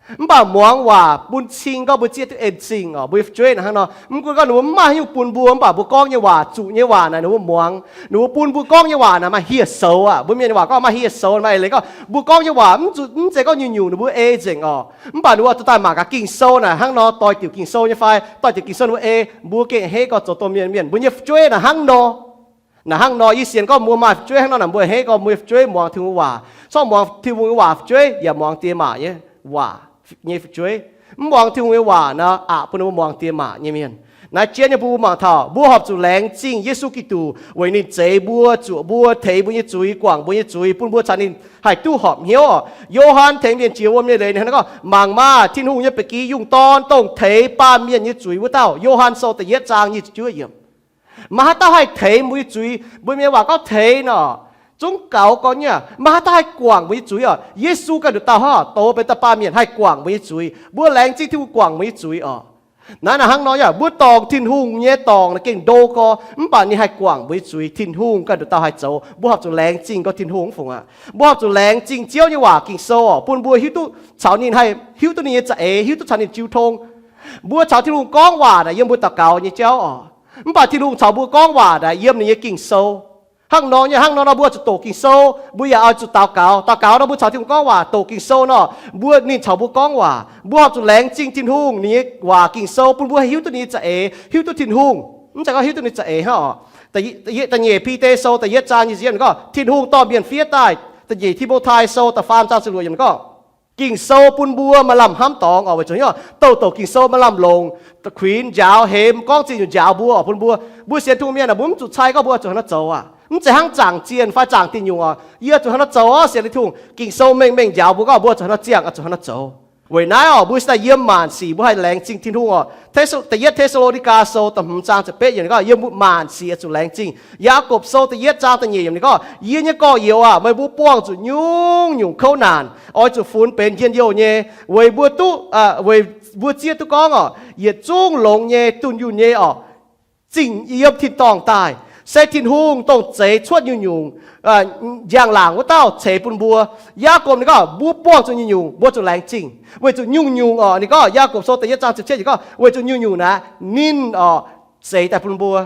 Mv baac muangx waac bun cing gorngv mbuo zieqv duqv en-zingh oc. Mbuo nyei fu'jueiv naaic hnangv nor, mv gunv gorngv ninh mbuo mv maaih haaix nyungc bun mbuo, mv baac mbuo gorngv nyei waac, zuqc nyei waac naaic ninh mbuo muangx. Ninh mbuo bun mbuo gorngv nyei waac naaic maaih hieh soux aqv. Mbuo mienh nyei waac gorngv maaih hieh soux, maaih eix leiz gorngv mbuo gorngv nyei waac mv zeiz gorngv nyungc-nyungc ninh mbuo ei nzengc oc. Mv baac ninh mbuo zuqc daaih mangc gaax Ging-Sou naaic hnangv nor, doix diuc Ging-Sou nyei fai, doix diuc Ging-Sou ninh mbuo ei, mbuo gengh a'hneiv gorx zoux domh mienh mienh. Mbuo nyei fu'jueiv naaic hnangv nor. Naaic hnangv nor, yie sienx gorngv mbuo maaih fu'jueiv hnangv nor naaic, mbuo a'hneiv gorx mbuo nyei fu'jueiv muangx Tin-Hungh waac. Corc muangx Tin-Hungh nyei waac fu'jueiv yaac muangx diex maac nyei waac nyei fu'jueiv. Mv muangx Tin-Hungh nyei waac nor, aqc bun ninh mbuo muangx diex maac nyei mienh. Naaiv jienv nyei bun mbuo mangc taux mbuo horpc zuqc laengz zingh Yesu Giduc weic ninh zeix mbuo, zuoqc mbuo, teix mbuo nyei zuiz, guangc mbuo nyei zuiz, bun mbuo caux ninh haih duqv horpc hnyouv oc. Yo^han tengx mienh jiex wuom nyei leiz ninh hnangv nor gorngv, Mangc maah! Tin-Hungh nyei ba'gi yungh dorn, dongh teix baamh mienh nyei zuiz wuov dauh. Yo^han Sou da'yietv zaang nyic ziepc juov yiemc. Maaih haaix dauh haih teix mbuo nyei zuiz? Mbuo mienh waac gorngv teix nor, zungv gaux gorn nyei. Maaih haaix dauh haih guangc mbuo nyei zuiz oc? Yesu ganh nduqc dauh hnangv douz benx dauh baamh mienh haih guangc mbuo nyei zuiz. Mbuo laengz zingh Tin-Hungh guangc mbuo nyei zuiz oc. Naaiv naaic hnangv nor yaac mbuo dorngc Tin-Hungh nyei dorngc naaic gengh ndo gorx, mv baac ninh haih guangc mbuo nyei zuiz. Tin-Hungh ganh nduqc dauh haih zoux, mbuo horpc zuqc laengz zingh gorx Tin-Hungh mv fungc aqv. Mbuo horpc zuqc laengz zingh Ziouv nyei waac Ging-Sou oc, bun mbuo hiuv duqv caux ninh haih, hiuv duqv ninh nyei za'eix, hiuv duqv caux ninh jiu tong. Mbuo caux Tin-Hungh gorngv waac naaic yiem mbuo daux gaux nyei jauv oc. Mv baac Tin-Hungh caux mbuo gorngv waac naaic yiem ninh nyei Ging-Sou. Hnangv nor nyei, hnangv nor nor mbuo zuqc doqc Ging-Sou, mbuo yaac oix zuqc daux gaux. Daux gaux nor mbuo caux Tin-Hungh gorngv waac, doqc Ging-Sou nor, mbuo, ninh caux mbuo gorngv waac. Mbuo horpc zuqc laengz zingh Tin-Hungh ninh nyei waac Ging-Sou bun mbuo hiuv duqv ninh nyei za'eix, hiuv duqv Tin-Hungh. Mv zeiz gorngv hiuv duqv ninh za'eix hnangv oc. Da'nyeic Bide Sou da'yietv zaang nyic ziepc yiemc ninh gorngv, Tin-Hungh dorh mienh fiev daaih. Da'nyeic Ti^mo^tai Sou da'faam zaang ziepc luoqc yiemc ninh gorngv, Ging-Sou bun mbuo maaih lamh hnamv dorngx oc. Weic zuqc nyei, douc douc Ging-Sou maaih lamh longc, kuinx njaaux hemx gorngv zingh nyungc njaaux mbuo oc, bun mbuo. Mbuo sienx Tin-Hungh mienh aah, mbuo mv zuqc cai gorngv mbuo zuqc haaix nor zoux aqv. Mv zeiz hnangv zaangc zienh fai zaangc dinh nyungc oc, yie zuqc haaix nor zoux oc, sienx liuz Tin-Hungh. Ging-Sou mengh mengh njaaux mbuo gorngv mbuo zuqc haaix nor ziangh, zuqc haaix nor zoux. Weic naaiv oc, mbuo se daaih yiem maanc sic mbuo haih laengz zingh Tin-Hungh oc. Da'yietv Te^saa^lo^ni^gaa Sou da'hmz zaang ziepc betv yiemc ninh gorngv, yiem mbuo maanc sic oix zuqc laengz zingh. Yaagorpc Sou da'yietv zaang da'nyeic yiemc ninh gorngv, Yie nyei gorx-youz aah, meih mbuo buangh zuqc nyungc-nyungc kouv naanc, oix zuqc funx benx njien-youh nyei, weic mbuo duqv, weic mbuo zieqv duqv gorngv oc, yietc zungv longx nyei, dunh yunh nyei oc, zingh yiem tin-dorngh daaih, se Tin-Hungh dongh zeix cuotv nyungc-nyungc njang-laangc wuov dauh ceix bun mbuo. Yaagorpc ninh gorngv mbuo buangh zuqc nyungc-nyungc mbuo zuqc laengz zingh, weic zuqc nyungc-nyungc oc, ninh gorngv, Yaagorpc Sou da'yietv zaang ziepc cietv yiemc gorngv, weic zuqc nyungc-nyungc naaic ninh oc zeix daaih bun mbuo.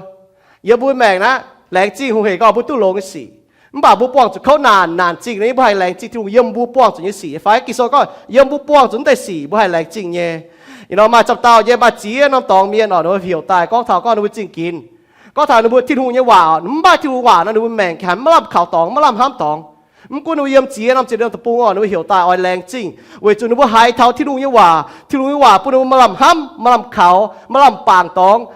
Yiem mbuo maengc naaiv, laengz zingh hungh heic gorngv mbuo duqv longx nyei sic. Mv baac mbuo buangh zuqc kouv naanc, naanc zingh, mbuo haih laengz zingh Tin-Hungh yiem mbuo buangh zuqc nyei sic fai? Ging-Sou gorngv yiem mbuo buangh zuqc naaiv deix sic mbuo haih laengz zingh nyei. Ih hnoi maaih camv dauh nyei, maaih ziex norm dorngx mienh oc, ninh mbuo heuc daaih gorngv taux gorngv ninh mbuo zingh ginx, gorngv taux ninh mbuo Tin-Hungh nyei waac, mv baac Tin-Hungh waac nor ninh mbuo maengc haiz maiv lamh kaux dorngx, maiv lamh hnamv dorngx. Mv gunv ninh mbuo yiem ziex norm ziex norm deic-bung oc, ninh mbuo heuc daaih oix laengz zingh, weic zuqc ninh mbuo haiz taux Tin-Hungh nyei waac. Tin-Hungh nyei waac bun ninh mbuo maaih lamh hnamv, maaih lamh kaux, maaih lamh bangc dorngx.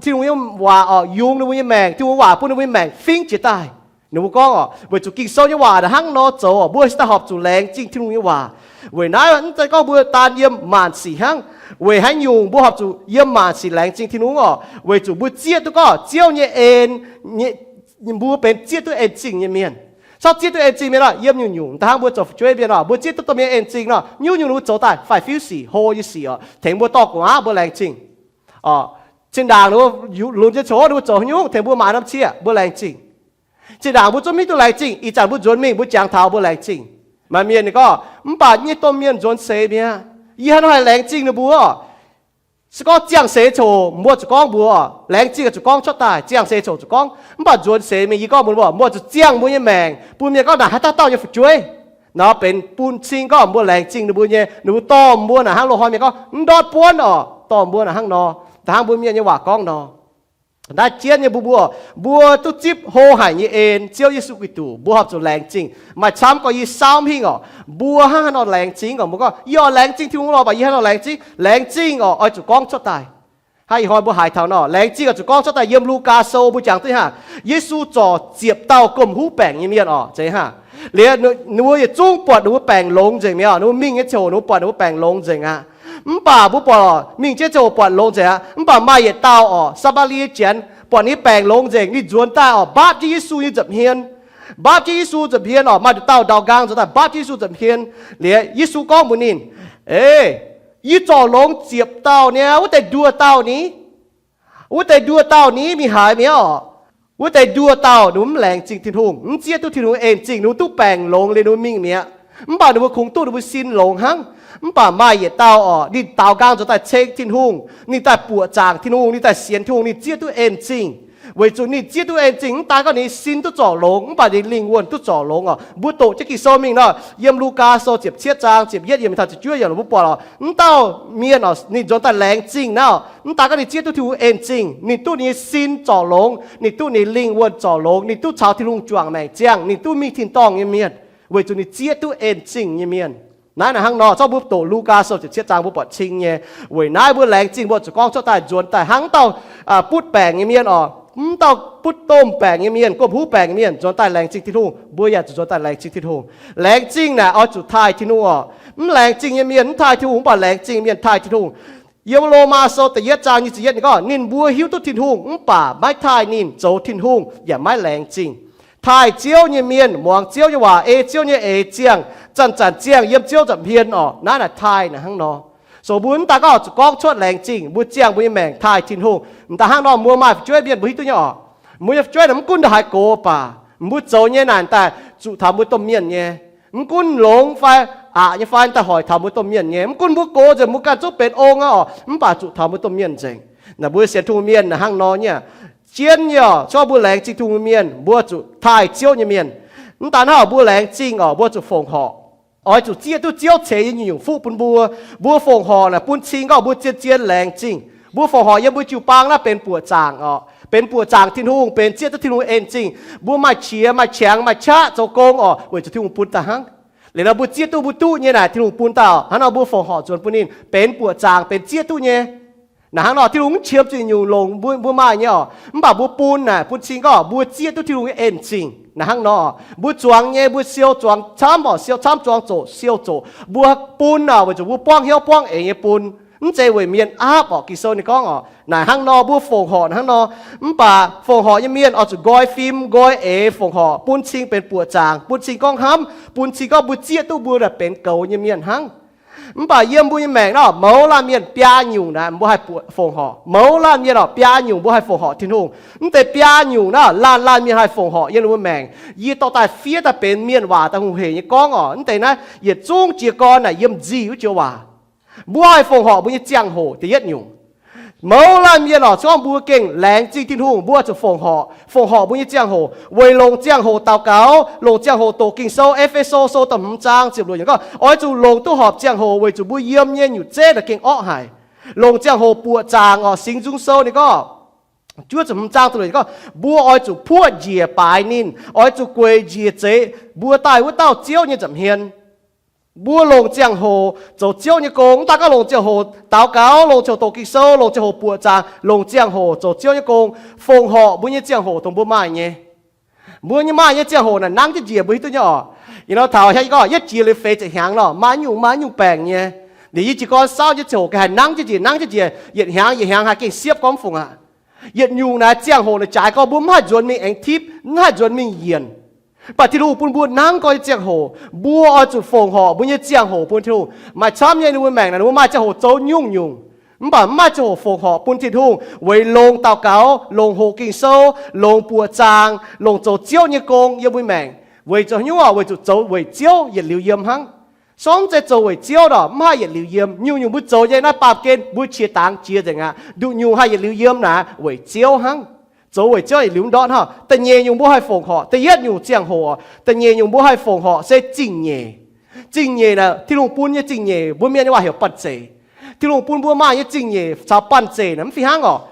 Tin-Hungh nyei waac oc yungz ninh mbuo nyei maengc. Tin-Hungh waac bun ninh mbuo nyei maengc fingx jiex daaih. Ninh mbuo gorngv oc, weic zuqc Ging-Sou nyei waac naaic hnangv nor zoux oc, mbuo se daaih horpc zuqc laengz zingh Tin-Hungh nyei waac. Weic naaiv mv zeiz gorngv mbuo daan yiem maanc sic hnangv. Weic haaix nyungc mbuo horpc zuqc yiem maanc sic laengz zingh Tin-Hungh oc? Weic zuqc mbuo zieqv duqv gorngv Ziouv nyei en, mbuo benx zieqv duqv en-zingh nyei mienh. Corc zieqv duqv en-zingh mienh oc, yiem nyungc-nyungc, da'hnangv mbuo zoux fu'jueiv mienh oc, mbuo zieqv duqv domh mienh en-zingh nor, nyungc-nyungc ninh mbuo zoux daaih faix-fiuv sic, hlo nyei sic oc, tengx mbuo dorh gu'nguaaz mbuo laengz zingh. Zinh ndaangc ninh mbuo lunx nyei coc ninh mbuo zoux haaix nyungc tengx mbuo maaiz norm cieqv mbuo laengz zingh. Zinh ndaangc mbuo zungv mv hiuv duqv laengz zingh. Ih zanc mbuo nzuonx mingh mbuo jangx taux mbuo laengz zingh. Maaih mienh ninh gorngv, mv baac nyei domh mienh nzuonx seix mi'aqv, yie haaix nor haih laengz zingh ninh mbuo? Se gorngv ziangh seix coc mbuo zuqc gorngv mbuox, laengz zingh zuqc gorngv cuotv daaih, ziangh seix coc zuqc gorngv. Mv baac nzuonx seix mingh yie gorngv mbuox mbuo, mbuo zuqc ziangh mbuo nyei maengc bun mienh gorngv naaic haaix dauh dauh nyei fu'jueiv. Nor benx bun cing gorngv mbuo laengz zingh ninh mbuo nyei, ninh mbuo dorh mbuo naaic hnangv loz-hnoi mienh gorngv mv ndortv buonv oc, dorh mbuo naaic hnangv nor. Da'hnangv mbuo mienh nyei waac gorngv nor, naaiv jienv nyei mbuo, mbuo, mbuo duqv zipv hlo haic nyei en, Ziouv Yesu Giduc, mbuo horpc zuqc laengz zingh. Maaih camv gorx yie saauv mv hingh oc, mbuo hnangv haaix nor laengz zingh oc? Mbuo gorngv, yie oix laengz zingh Tin-Hungh lorh, mv baac yie haaix nor laengz zingh? Laengz zingh oc, oix zuqc gorngv cuotv daaih. Hnangv ih hnoi mbuo haiz taux nor, laengz zingh oix zuqc gorngv cuotv daaih. Yiem Lugaa Sou mbuo jangx duqv hnangv, Yesu zorc ziepc dauh gomh huv baengc nyei mienh oc, zeiz hnangv. Liuz ninh mbuo yietc zungv buatc ninh mbuo baengc longx nzengc mi'aqv. Ninh mbuo mingh nyei ziangh hoc ninh mbuo buatc ninh mbuo baengc longx nzengc aqv. Mv baac mbuo buatc mingh jienv ziangh hoc buatc longx nzengc aqv. Mv baac maaih yietc dauh oc, Saa^mbaa^lie Janx, buatc ninh baengc longx nzengc, ninh nzuonx daaih oc, mbaapv jienv Yesu nyei nza'hmien. Mbaapv jienv Yesu nza'hmien oc, maaih nduqc dauh ndaaux nqaang nzuonx daaih mbaapv jienv Yesu nza'hmien. Liuz Yesu gorngv mbuox ninh, Eix, yie zorc longx ziepc dauh niaa, wuov deix nduoh dauh ni? Wuov deix nduoh dauh ni mingh haaix mi'aqv oc? Wuov deix nduoh dauh ninh mbuo mv laengz zingh Tin-Hungh, mv zieqv duqv Tin-Hungh en-zingh, ninh mbuo duqv baengc longx liuz ninh mbuo mingh mi'aqv. Mv baac ninh mbuo kungx duqv ninh mbuo sin longx hnangv. Mv baac maaih yietc dauh orqc, ninh daaux nqaang nzuonx daaih ceng Tin-Hungh, ninh daaih buoqc zaangc Tin-Hungh, ninh daaih sienx Tin-Hungh, ninh zieqv duqv en zingh. Weic zuqc ninh zieqv duqv en zingh, mv daan gorngv ninh sin duqv zorc longx, mv baac ninh lingh wuonh duqv zorc longx orqc. Mbuo doqc jienv Ging-Sou mingh nor, yiem Lugaa Sou ziepc cietv zaang ziepc yietv yiem taux ziepc juov yiemc, mbuo buatc orqc, mv dauh mienh orqc, ninh nzuonx daaih laengz zingh naaiv orqc, mv daan gorngv ninh zieqv duqv Tin-Hungh en zingh, ninh duqv ninh nyei sin zorc longx, ninh duqv ninh lingh wuonh zorc longx, ninh duqv caux Tin-Hungh juangc maengc ziangh, ninh duqv mingh tin-dorngh nyei mienh, weic zuqc ninh zieqv duqv en zingh nyei mienh. Naaiv naaic hnangv nor, zorqv mbuo doqc Lugaa Sou ziepc cietv zaang mbuo buatc cing nyei. Weic naaiv mbuo laengz zingh mbuo zuqc gorngv cuotv daaih nzuonx daaih hnangv dauh butv baengc nyei mienh orqc, mv dauh butv domh baengc nyei mienh, gomh huv baengc nyei mienh nzuonx daaih laengz zingh Tin-Hungh, mbuo yaac zuqc nzuonx daaih laengz zingh Tin-Hungh. Laengz zingh naaic oix zuqc taaih Tin-Hungh orqc. Mv laengz zingh nyei mienh mv taaih Tin-Hungh, mv baac laengz zingh nyei mienh taaih Tin-Hungh. Yiem Lomaa Sou da'yietv zaang nyic ziepc yietv ninh gorngv, ninh mbuo hiuv duqv Tin-Hungh mv baac maiv taaih ninh, zoux Tin-Hungh yaac maiv laengz zingh. Taaih Ziouv nyei mienh muangx Ziouv nyei waac, ei Ziouv nyei eix ziangh, zanc-zanc ziangh yiem Ziouv nza'hmien orqc. Naaiv naaic taaih naaic hnangv nor. So mbuo mv daan gorngv zuqc gorngv cuotv laengz zingh, mbuo ziangh mbuo nyei maengc taaih Tin-Hungh. Mv daan hnangv nor, mbuo maaih fu'jueiv mienh mbuo hiuv duqv nyei orqc. Mbuo nyei fu'jueiv naaic mv gunv ndongc haaix gox baac, mbuo zoux nyei naaic daaih zuqc taux mbuo domh mienh nyei. Mv gunv longx fai aqc nyei fai, daaih hoic taux mbuo domh mienh nyei. Mv gunv mbuo gox nzengc, mbuo ganh zungv benx ong aqv orqc, mv baac zuqc taux mbuo domh mienh nzengc. Naaic mbuo sienx Tin-Hungh mienh naaic hnangv nor nyei. Zien nyei orqc, se gorngv mbuo laengz zingh Tin-Hungh mienh, mbuo zuqc taaih Ziouv nyei mienh. Mv daan hnangv orqc, mbuo laengz zingh orqc, mbuo zuqc fongc horc. Oix zuqc zieqv duqv Ziouv ceix nyei nyungc-nyungc fuqv bun mbuo. Mbuo fongc horc naaic bun cing gorngv mbuo zien-zien laengz zingh. Mbuo fongc horc yiem mbuo jiu-baang naaiv benx buoqc zaangc orqc, benx buoqc zaangc Tin-Hungh, benx zieqv duqv Tin-Hungh en zingh. Mbuo maaih qiex maaih qangx maaih qaqv zoux gong orqc, weic zuqc Tin-Hungh bun daaih hnangv. Liuz nor mbuo zieqv duqv mbuo duqv nyei naaic, Tin-Hungh bun daaih hnangv nor, mbuo fongc horc nzuonx bun ninh benx buoqc zaangc, benx zieqv duqv nyei. Naaic hnangv nor Tin-Hungh mv qiemx zuqc nyungc longc mbuo, mbuo maaih nyei orqc, mv baac mbuo bun naaic bun cing gorngv mbuo zieqv duqv Tin-Hungh nyei en zingh. Naaic hnangv nor mbuo zuangx nyei, mbuo siou zuangx camv orqc, siou camv zuangx zoqc, siou zoqc, mbuo bun orqc, weic zuqc mbuo buangv hnyouv buangv eix nyei bun. Mv zeiz weic mienh aapv orqc. Ging-Sou ninh gorngv orqc, naaic hnangv nor mbuo fongc horc hnangv nor. Mv baac fongc horc nyei mienh oix zuqc nqoi fim nqoi eix fongc horc, bun cing benx buoqc zaangc, bun cing gorngv hnamv, bun cing gorngv mbuo zieqv duqv mbuo naaic benx goux nyei mienh hnangv. Mv baac yiem mbuo nyei maengc naaic, mouz laanh mienh biaa nyungc naaic mbuo haih fongc horc. Mouz laanh mienh orqc, biaa nyungc mbuo haih fongc horc Tin-Hungh. Mv deix biaa nyungc naaic, laanh laanh mienh haih fongc horc yiem mbuo maengc. Yie dorh daaih fiev daaih benx mienh waac daaih hungh heic nyei gorngv orqc. Mv deix naaiv yietc zungv jiez gorn naaic yiem nzih wuov joux waac. Mbuo haih fongc horc mbuo nyei ziangh hoc da'yietv nyungc. Mouz laanh mienh orqc, se gorngv mbuo gengh laengz zingh Tin-Hungh, mbuo zuqc fongc horc, fongc horc mbuo nyei ziangh hoc, weic longc ziangh hoc daux gaux, longc ziangh hoc doqc Ging-Sou. E^fe^so Sou da'hmz zaang ziepc luoqc yiemc gorngv oix zuqc longc duqv horpc ziangh hoc, weic zuqc mbuo yiem nyei nyutc zeiv naaic gengh orqv haic. Longc ziangh hoc buoqc zaangc orqc. Singx Nzung Sou ninh gorngv, juov ziepc hmz zaang da'luoqc gorngv, mbuo oix zuqc puoqv njiec baaix ninh, oix zuqc gueic njiec zeiz mbuo daaih wuov dauh Ziouv nyei nza'hmien. Mbuo longc ziangh hoc zoux Ziouv nyei gong. Mv daan gorngv longc ziangh hoc daux gaux, longc ziangh hoc doqc Ging-Sou, longc ziangh hoc buoqc zaangc, longc ziangh hoc zoux Ziouv nyei gong, fongc horc mbuo nyei ziangh hoc dongh mbuo maaih nyei. Mbuo nyei maaih nyei ziangh hoc naaic nangv jienv njiec, mbuo hiuv duqv nyei orqc. Ih nor taux hnangv yie gorngv yietv jiex liuz feix ziepc hnyangx nor, maaih nyungc maaih nyungc baengc nyei. Liuz yie jiez gorn saauv nyei ziangh hoc ga'haaix nangv jienv njiec, nangv jienv njiec, yietc hnyangx yietc hnyangx haih gengh siepv gorngv mv fungc aqv. Yietc nyungc naaic ziangh hoc naaic jaaix gorngv mbuo mv haih nzuonx mingh aengx tipv, mv haih nzuonx mingh yienc. Mv baac Tin-Hungh bun mbuo nangv gorn nyei ziangh hoc, mbuo oix zuqc fongc horc mbuo nyei ziangh hoc bun Tin-Hungh. Maaih camv nyei ninh mbuo maengc naaic, ninh mbuo maaih ziangh hoc zoux nyungc-nyungc, mv baac mv maaih ziangh hoc fongc horc bun Tin-Hungh, weic longc daux gaux, longc hoqc Ging-Sou, longc buoqc zaangc, longc zoux Ziouv nyei gong yiem mbuo maengc. Weic zuqc haaix nyungc orqc? Weic zuqc zoux weic Ziouv yietc liuz yiem hnangv. Sorng zeiz zoux weic Ziouv nor, mv haih yietc liuz yiem. Nyungc-nyungc mbuo zoux nyei naaiv baamh gen mbuo qiex dangx jiex nzengc aqv. Nduqc nyungc haih yietc liuz yiem naaic weic Ziouv hnangv. Zoux weic Ziouv yietc liuz ndortv hnangv. Da'nyeic nyungc mbuo haih fongc horc, da'yietv nyungc ziangh hoc, da'nyeic nyungc mbuo haih fongc horc se zingh nyeic. Zingh nyeic naaic, Tin-Hungh bun nyei zingh nyeic, mbuo mienh nyei waac heuc banh zeic. Tin-Hungh bun mbuo maaih nyei zingh nyeic caux banh zeic naaic mv fih hnangv orqc.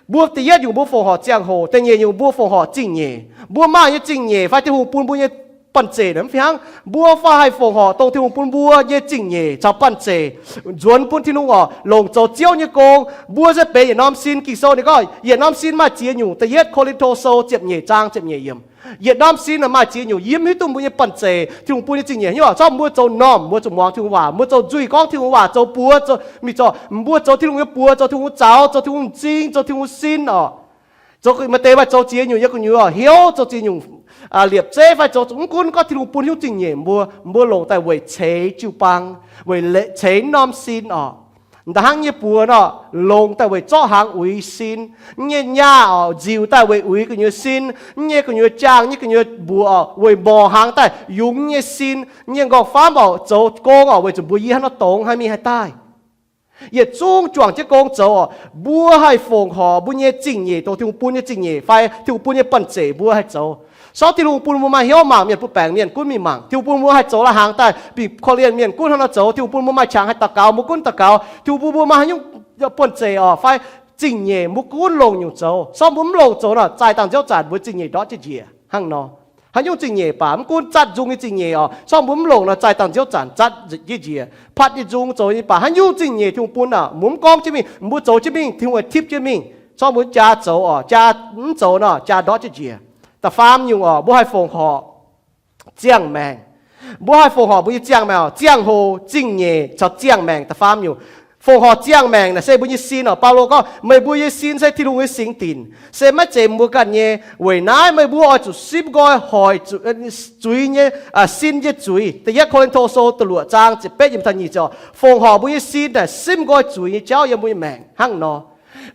Mbuo da'yietv nyungc mbuo fongc horc ziangh hoc, da'nyeic nyungc mbuo fongc horc zingh nyeic. Mbuo maaih nyei zingh nyeic fai Tin-Hungh bun mbuo nyei banh zeic naaic mv fih hnangv. Mbuo fai haih fongc horc dongh Tin-Hungh bun mbuo nyei zingh nyeic caux banh zeic nzuonx bun Tin-Hungh orqc, longc zoux Ziouv nyei gong. Mbuo se benx yietc norm sin. Ging-Sou ninh gorngv yietc norm sin maaih ziex nyungc. Da'yietv Ko^lin^to Sou ziepc nyeic zaang ziepc nyeic yiemc. Yietc norm sin maaih ziex nyungc. Yie mv hiuv duqv mbuo nyei banh zeic, Tin-Hungh bun nyei zingh nyeic hnyouv. Zorqv mbuo zoux normh, mbuo zuqc muangx Tin-Hungh waac, mbuo zoux nzuih gorngv Tin-Hungh waac, zoux buoz, zoux mingh zoux, mbuo zoux Tin-Hungh nyei buoz, zoux Tin-Hungh zaux, zoux Tin-Hungh m'zing, zoux Tin-Hungh sin orqc. Zoux maaih deix maaih zoux ziex nyungc, yiem gu'nyuoz hnyouv zoux ziex nyungc, liepc zeiv fai zoux mv gunv gorngv Tin-Hungh bun hnyouv zingh nyeic mbuo, mbuo longc daaih weic ceix jiu-baang, weic ceix norm sin orqc. Da'hnangv nyei buoz nor, longc daaih weic zorqv hnaangx uix sin. Nyei nyaah oc, nziux daaih weic uix gu'nyuoz sin. Nyei gu'nyuoz jaang, nyei gu'nyuoz mbuoqc oc, weic morc hnaangx daaih yungz nyei sin. Nyei nqorngv-famv oc, zoux gong oc, weic zuqc mbuox yie hnangv nor dongz haih mingh haih daaih. Yietc zungv juangc jienv gong zoux oc. Mbuo haih fongc horc mbuo nyei zingh nyeic, dongh Tin-Hungh bun nyei zingh nyeic fai Tin-Hungh bun nyei banh zeic mbuo haih zoux. Sortv Tin-Hungh bun mbuo maaih hnyouv mangc mienh butv baengc mienh gunv mingh mangc. Tin-Hungh bun mbuo haih zoux lai-hnaangx daaih bingx korv-lienh mienh gunv hnangv nor zoux. Tin-Hungh bun mbuo maaih qangx haih daux gaux mbuo gunv daux gaux. Tin-Hungh bun mbuo maaih haaix nyungc banh zeic oc fai zingh nyeic mbuo gunv longc nyungc zoux. Sortv mbuo mv longc zoux nor, zaih dangh nziouv zanc mbuo zingh nyeic ndortv jienv njiec hnangv nor. Haaix nyungc zingh nyeic baac mv gunv zatv nzung nyei zingh nyeic oc, sortv mbuo mv longc nor, zaih dangh nziouv zanc zatv jienv njiec. Patv nyei nzung zoux nyei baac haaix nyungc zingh nyeic Tin-Hungh bun oc, mbuo mv gorngv jienv mingh, mbuo zoux jienv mingh, Tin-Hungh haih tipv jienv mingh. Sortv mbuo jaa zoux oc, jaa mv zoux nor, jaa ndortv jienv njiec. Da'faam nyungc oc, mbuo haih fongc horc ziangh maengc. Mbuo haih fongc horc mbuo nyei ziangh maengc oc, ziangh hoc, zingh nyeic caux ziangh maengc. Da'faam nyungc, fongc horc ziangh maengc naaic se mbuo nyei sin oc. Baulo gorngv, meih mbuo nyei sin se Tin-Hungh nyei singx dinc, se maiv zeiz mbuo ganh nyei. Weic naaiv meih mbuo oix zuqc simv nqoi hoic zuiz nyei, sin nyei zuiz. Da'yietv Ko^lin^to Sou da'luoqc zaang ziepc betv yiemc taux nyic ziepc oc. Fongc horc mbuo nyei sin naaic simv nqoi zuiz nyei jauv yiem mbuo nyei maengc hnangv nor.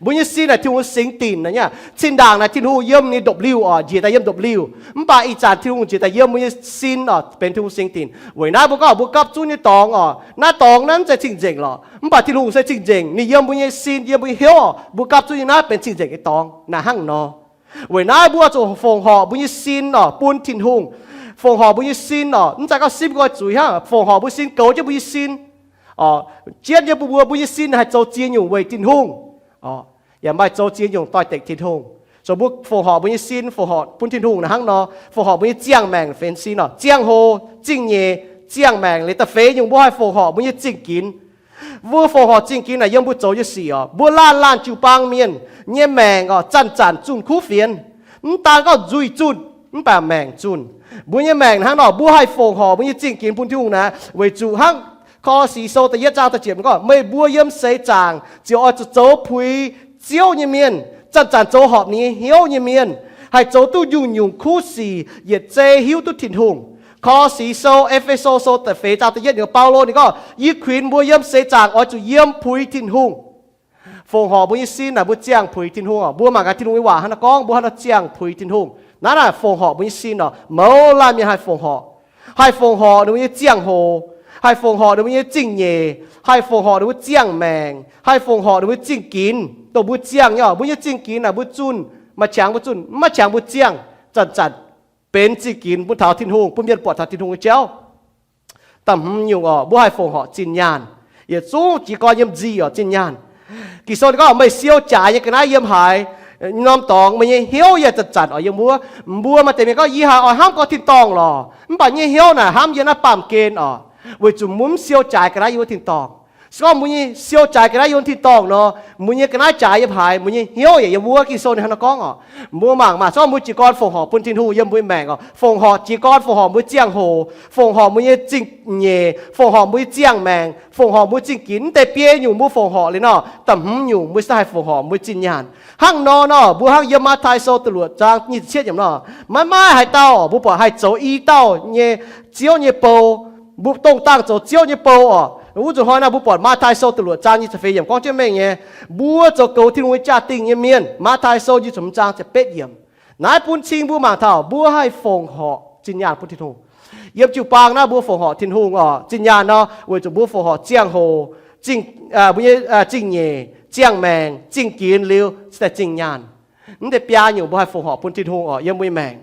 Mbuo nyei sin naaic Tin-Hungh singx dinc naaic nyei. Zinh ndaangc naaic Tin-Hungh yiem ninh ndopv-liuh oc, njiec daaih yiem ndopv-liuh. Mv baac ih zanc Tin-Hungh njiec daaih yiem mbuo nyei sin oc, benx Tin-Hungh singx dinc. Weic naaiv mbuo gorngv mbuo gapv zunv nyei dorngx oc, naaiv dorngx naaiv mv zeiz cing-nzengc lorqc. Mv baac Tin-Hungh se cing-nzengc, ninh yiem mbuo nyei sin, yiem mbuo nyei hnyouv oc. Mbuo gapv zunv nyei naaiv benx cing-nzengc nyei dorngx naaic hnangv nor. Weic naaiv mbuo zuqc fongc horc mbuo nyei sin oc bun Tin-Hungh. Fongc horc mbuo nyei sin oc, mv zeiz gorngv simv nqoi zuiz hnangv. Fongc horc mbuo sin goux jienv mbuo nyei sin. Jienv nyei bun mbuo, mbuo nyei sin haih zoux ziex nyungc weic Tin-Hungh, yaac maaih zoux ziex nyungc doix-dekc Tin-Hungh. Zoux mbuo fongc horc mbuo nyei sin, fongc horc bun Tin-Hungh naaic hnangv nor, fongc horc mbuo nyei ziangh maengc fenx sin oc. Ziangh hoc, zingh nyeic, ziangh maengc liuz da'feix nyungc mbuo haih fongc horc mbuo nyei zingh ginx. Mbuo fongc horc zingh ginx naaic yiem mbuo zoux nyei sic oc. Mbuo laanh laanh jiu-baang mienh nyei maengc oc, zanc-zanc zunh kuv fienx. Mv daan gorngv nzuih zunh, mv baac maengc zunh. Mbuo nyei maengc hnangv nor, mbuo haih fongc horc mbuo nyei zingh ginx bun Tin-Hungh naaic, weic zuqc hnangv Ko^lo^si Sou da'yietv zaang da'ziepc gorngv, meih mbuo yiem seix zaangc ziouc oix zuqc zoux puix Ziouv nyei mienh, zanc-zanc zoux horpc ninh nyei hnyouv nyei mienh, haih zoux duqv nyungc-nyungc kuv sic yietc zei hiuv duqv Tin-Hungh. Ko^lo^si Sou, E^fe^so Sou da'feix zaang da'yietv nyungc, Baulo ninh gorngv, yie kuinx mbuo yiem seix zaangc oix zuqc yiem puix Tin-Hungh. Fongc horc mbuo nyei sin naaic mbuo ziangh puix Tin-Hungh oc. Mbuo mangc gaax Tin-Hungh nyei waac hnangv naaiv gorngv mbuo hnangv nor ziangh puix Tin-Hungh. Naaiv naaic fongc horc mbuo nyei sin oc. Mouz laanh mienh haih fongc horc, haih fongc horc ninh mbuo nyei ziangh hoc, haih fongc horc ninh mbuo nyei zingh nyeic, haih fongc horc ninh mbuo ziangh maengc, haih fongc horc ninh mbuo zingh ginx. Dongh mbuo ziangh nyei oc, mbuo nyei zingh ginx naaic mbuo zunh, maaih qangx mbuo zunh, mv maaih qangx mbuo ziangh. Zanc-zanc benx zingh ginx bun taux Tin-Hungh, bun mienh buatc taux Tin-Hungh nyei jauv. Da'hmz nyungc oc, mbuo haih fongc horc zinh nyaanh. Yietc zungv jiez gorn yiem nzih oc, zinh nyaanh. Ging-Sou ninh gorngv, meih siou jaaix nyei ga'naaiv yiem haaix norm dorngx, meih nyei hnyouv yaac zanc-zanc oix yiem wuov. Mbuo maaih deix mienh gorngv, yie haiz oix hnamv gorx tin-dorngh lorqc, mv baac nyei hnyouv naaic hnamv yiem naaiv baamh gen oc, weic zuqc mbuo mv siou jaaix ga'naaiv yiem wuov tin-dorngh. Se gorngv mbuo nyei siou jaaix ga'naaiv yiem wuov tin-dorngh nor, mbuo nyei ga'naaiv jaaix yiem haaix, mbuo nyei hnyouv yaac yiem wuov. Ging-Sou ninh hnangv nor gorngv oc. Mbuo mangc maah, se gorngv mbuo jiez gorn fongc horc bun Tin-Hungh yiem mbuo nyei maengc oc, fongc horc jiez gorn, fongc horc mbuo nyei ziangh hoc, fongc horc mbuo nyei zingh nyeic, fongc horc mbuo nyei ziangh maengc, fongc horc mbuo nyei zingh ginx, mv deix biei nyungc mbuo fongc horc liuz nor, da'hmz nyungc mbuo se haih fongc horc mbuo zinh nyaanh. Hnangv nor nor, mbuo hnangv yiem Matv^tai Sou da'luoqc zaang nyic ziepc cietv yiemc nor, maiv maaih haaix dauh mbuo buatc haih zoux i dauh nyei Ziouv nyei bou. Mbuo dongh dangh zoux Ziouv nyei bou oc. Wuov zuqc hnoi naaiv mbuo buatc Matv^tai Sou da'luoqc zaang nyic ziepc feix yiemc gorngv jienv mengh nyei, mbuo zoux goux Tin-Hungh nyei jaa-dingh nyei mienh. Matv^tai Sou nyic ziepc hmz zaang ziepc betv yiemc. Naaiv bun cing mbuo mangc taux mbuo haih fongc horc zinh nyaanh bun Tin-Hungh. Yiem jiu-baang naaiv mbuo fongc horc Tin-Hungh oc, zinh nyaanh nor, weic zuqc mbuo fongc horc ziangh hoc, zingh, mbuo nyei zingh nyeic, ziangh maengc, zingh ginx liuz, se daaih zinh nyaanh. Mv deix biaa nyungc mbuo haih fongc horc bun Tin-Hungh oc yiem mbuo nyei maengc.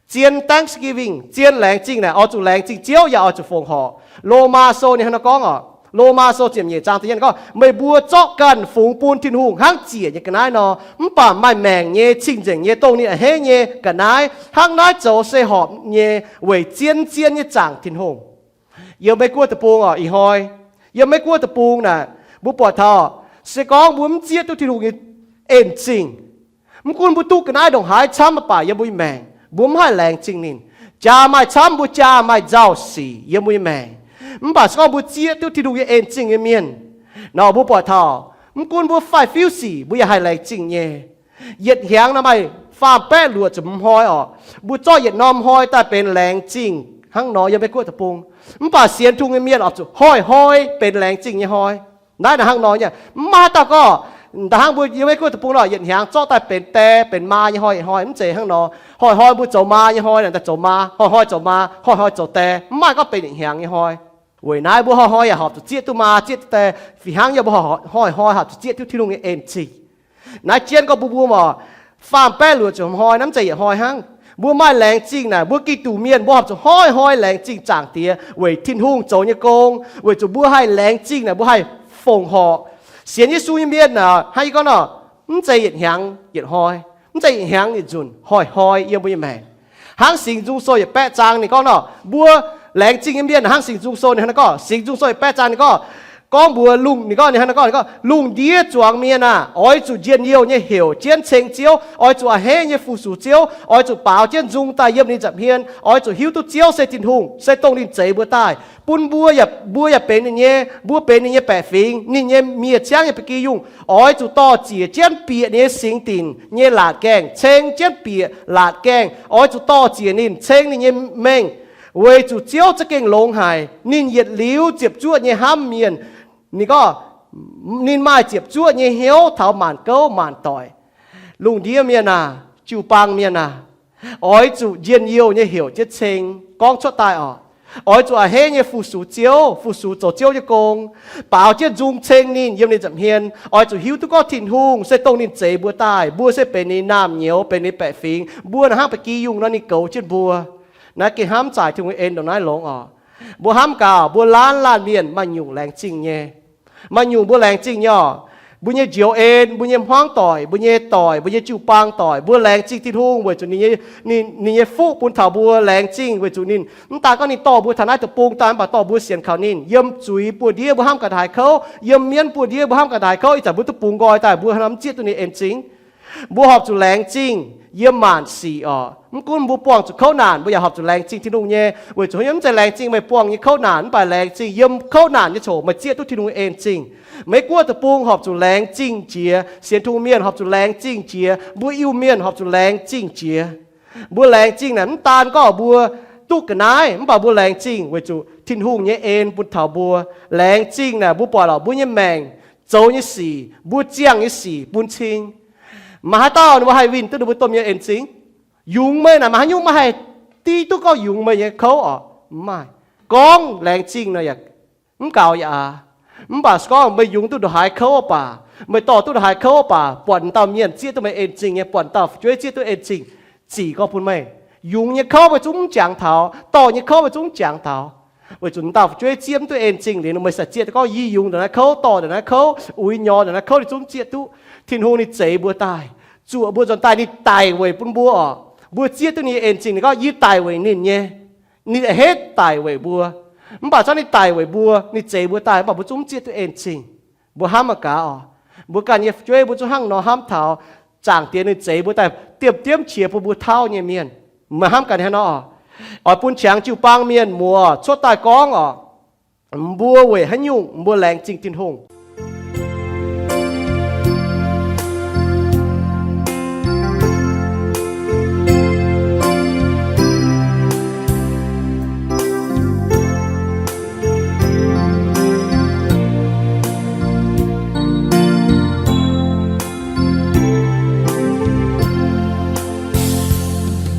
Zien Thanksgiving, zien laengz zingh naaic oix zuqc laengz zingh Ziouv yaac oix zuqc fongc horc. Lomaa Sou ninh hnangv nor gorngv oc, Lomaa Sou ziepc nyeic zaang da'yietv gorngv, meih mbuo zorqv ganh fungx bun Tin-Hungh hnangv ziec nyei ga'naaiv nor, mv baac maaih maengc nyei, cing-nzengc nyei, dongh ninh a'hneiv nyei ga'naaiv. Hnangv naaiv zoux se horpc nyei weic zien-zien nyei zaangc Tin-Hungh. Yiem Meiv Guoqv deic-bung oc, ih hnoi yiem Meiv Guoqv deic-bung naaic, mbuo buatc taux, se gorngv mbuo mv zieqv duqv Tin-Hungh nyei en zingh, mv gunv mbuo duqv ga'naaiv ndongc haaix camv mv baac yiem mbuo nyei maengc mbuo mv haih laengz zingh ninh. Jaa maaih camv mbuo jaa maaih nzauh sic yiem mbuo nyei maengc, mv baac se gorngv mbuo zieqv duqv Tin-Hungh nyei en zingh nyei mienh nor, mbuo buatc taux mv gunv mbuo faix-fiuv sic mbuo yaac haih laengz zingh nyei. Yietc hnyangx nor maaih faam baeqv luoqc ziepc hmz hnoi oc, mbuo zorqv yietc norm hnoi daaih benx laengz zingh hnangv nor yiem Meiv Guoqv deic-bung. Mv baac sienx Tin-Hungh nyei mienh oix zuqc hnoi-hnoi benx laengz zingh nyei hnoi. Naaiv naaic hnangv nor nyei, mv maaih haaix dauh gorngv, da'hnangv mbuo yiem Meiv Guoqv deic-bung nor, yietc hnyangx zorqv daaih benx die benx maa nyei hnoi, yietc hnoi mv zeiz hnangv nor. Hnoi-hnoi mbuo zoux maa nyei hnoi naaic, daaih zoux maa, hnoi-hnoi zoux maa, hnoi-hnoi zoux die, mv maaih gorngv benx yietc hnyangx nyei hnoi. Weic naaiv mbuo hnoi-hnoi yaac horpc zuqc zieqv duqv maa, zieqv duqv die. Fih hnangv yie mbuo hnoi-hnoi horpc zuqc zieqv duqv Tin-Hungh nyei en-zingh. Naaiv jienv gorngv mbuo, mbuo mangc faam-baeqv luoqc ziepc hnoi, naaiv mv zeiz yietc hnoi hnangv. Mbuo maaih laengz zingh naaic, mbuo Giduc mienh mbuo horpc zuqc hnoi-hnoi laengz zingh Zaangc Diex weic Tin-Hungh zoux nyei gong, weic zuqc mbuo haih laengz zingh naaic, mbuo haih fongc horc. Sienx Yesu nyei mienh naaic, hnangv yie gorngv nor, mv zeiz yietc hnyangx yietc hnoi, mv zeiz yietc hnyangx yietc nzunc, hnoi-hnoi yiem mbuo nyei maengc. Hnangv Singx Nzung Sou yietc baeqv zaang ninh gorngv nor, mbuo laengz zingh nyei mienh hnangv Singx Nzung Sou ninh hnangv naaiv gorngv, Singx Nzung Sou yietc baeqv zaang ninh gorngv, gorngv mbuox lungh, ninh gorngv, ninh hnangv naaiv gorngv, ninh gorngv, Lungh ndiev zuangx mienh aah! Oix zuqc njien-youh nyei heuc jienv ceng Ziouv. Oix zuqc a'hneiv nyei fu-sux Ziouv. Oix zuqc baaux jienv nzung daaih yiem ninh nza'hmien. Oix zuqc hiuv duqv Ziouv se Tin-Hungh, se dongh ninh zeix mbuo daaih, bun mbuo, mbuo yaac benx ninh nyei, mbuo benx ninh nyei baeqc fingx, ninh nyei miev-ciangv nyei ba'gi yungh. Oix zuqc dor-ziec jienv bieqc ninh nyei singx dinc nyei laatc gaengh, ceng jienv bieqc laatc gaengh. Oix zuqc dor-ziec ninh, ceng ninh nyei mengh, weic zuqc Ziouv za'gengh longx haic. Ninh yietc liuz ziepc zuoqv nyei hnamv mienh. Ninh gorngv, ninh maaih ziepc zuoqv nyei hnyouv taux maanc gouv maanc doic. Lungh ndiev mienh aah! Jiu-baang mienh aah! Oix zuqc njien-youh nyei heuc jienv ceng, gorngv cuotv daaih oc. Oix zuqc a'hneiv nyei fu-sux Ziouv, fu-sux zoux Ziouv nyei gong, baaux jienv nzung ceng ninh yiem ninh nza'hmien. Oix zuqc hiuv duqv gorngv Tin-Hungh se dongh ninh zeix mbuo daaih, mbuo se benx ninh nyei naamh nyouz, benx ninh nyei baeqc fingx, mbuo naaic hnangv ba'gi yungh nor ninh goux jienv mbuo. Naaiv gengh hnamv zaaic Tin-Hungh en ndongc naaiv longx oc. Mbuo hnamv gaax, mbuo laanh laanh mienh maaih nyungc laengz zingh nyei. Maaih nyungc mbuo laengz zingh nyei oc. Mbuo nyei njoux en, mbuo nyei hmuangv doic, mbuo nyei doic, mbuo nyei jiu-baang doic, mbuo laengz zingh Tin-Hungh weic zuqc ninh nyei fuqv bun taux mbuo. Laengz zingh weic zuqc ninh mv daan gorngv ninh dorh mbuo taux naaiv deic-bung daaih, mv baac dorh mbuo sienx kaux ninh. Yiem zuiz buoz-ndiev mbuo hnamv ga'ndaaih kouv, yiem mienv buoz-ndiev mbuo hnamv ga'ndaaih kouv, ih zanc mbuo duqv bungx nqoi daaih, mbuo hnamv mv zieqv duqv ninh en-zingh. Mbuo horpc zuqc laengz zingh yiem maanc sic oc. Mv gunv mbuo buangh zuqc kouv naanc, mbuo yaac horpc zuqc laengz zingh Tin-Hungh nyei, weic zuqc mv zeiz laengz zingh meih buangh nyei kouv naanc, mv baac laengz zingh yiem kouv naanc nyei coc meih zieqv duqv Tin-Hungh en-zingh. Meiv Guoqv deic-bung horpc zuqc laengz zingh jiex, sienx Tin-Hungh mienh horpc zuqc laengz zingh jiex, mbuo Iu-Mienh horpc zuqc laengz zingh jiex. Mbuo laengz zingh naaic mv daan gorngv mbuo duqv ga'naaiv, mv baac mbuo laengz zingh weic zuqc Tin-Hungh nyei en bun taux mbuo. Laengz zingh naaic mbuo buatc lorqc mbuo nyei maengc zoux nyei sic, mbuo ziangh nyei sic bun cing. Maaih haaix dauh ninh mbuo haih winh duqv ninh mbuo domh mienh en-zingh? Yungz meih naaic maaih haaix nyungc maiv haih div duqv gorngv yungz meih nyei kouv oc. Mv maaih. Gorngv laengz zingh nor yaac mv gaux yaac aqc. Mv baac gorngv meih yungz duqv ndongc haaix kouv baac, meih dorh duqv ndongc haaix kouv baac, buatc dauh mienh zieqv duqv meih en-zingh nyei, buatc dauh fu'jueiv zieqv duqv en-zingh, zic gorngv bun meih. Yungz nyei kouv meih zungv mv jangx taux, dorh nyei kouv meih zungv mv jangx taux. Weic zuqc dauh fu'jueiv zieqv mv duqv en-zingh liuz, meih sa zieqv gorngv yie yungz ndongc naaiv kouv, dorh ndongc naaiv kouv, uix nyorx ndongc naaiv kouv, ninh zungv mv zieqv duqv. Tin-Hungh ninh zeix mbuo daaih, zuoqc mbuo nzuonx daaih, ninh daic weic bun mbuo oc. Mbuo zieqv duqv ninh en-zingh, ninh gorngv yie daic weic ninh nyei. Ninh a'hneiv daic weic mbuo. Mv baac zorqv ninh daic weic mbuo, ninh zeix mbuo daaih, mv baac mbuo zungv mv zieqv duqv en-zingh. Mbuo hnamv mangc gaax oc. Mbuo ganh nyei fu'jueiv mbuo zungv hnangv nor hnamv taux Zaangc Diex ninh zeix mbuo daaih diemv-diemv qiex bun mbuo tauv nyei mienh. Meih hnamv ganh hnangv nor oc. Oix bun qangx jiu-baang mienh muoz cuotv daaih gorngv oc, mbuo weic haaix nyungc mbuo laengz zingh Tin-Hungh.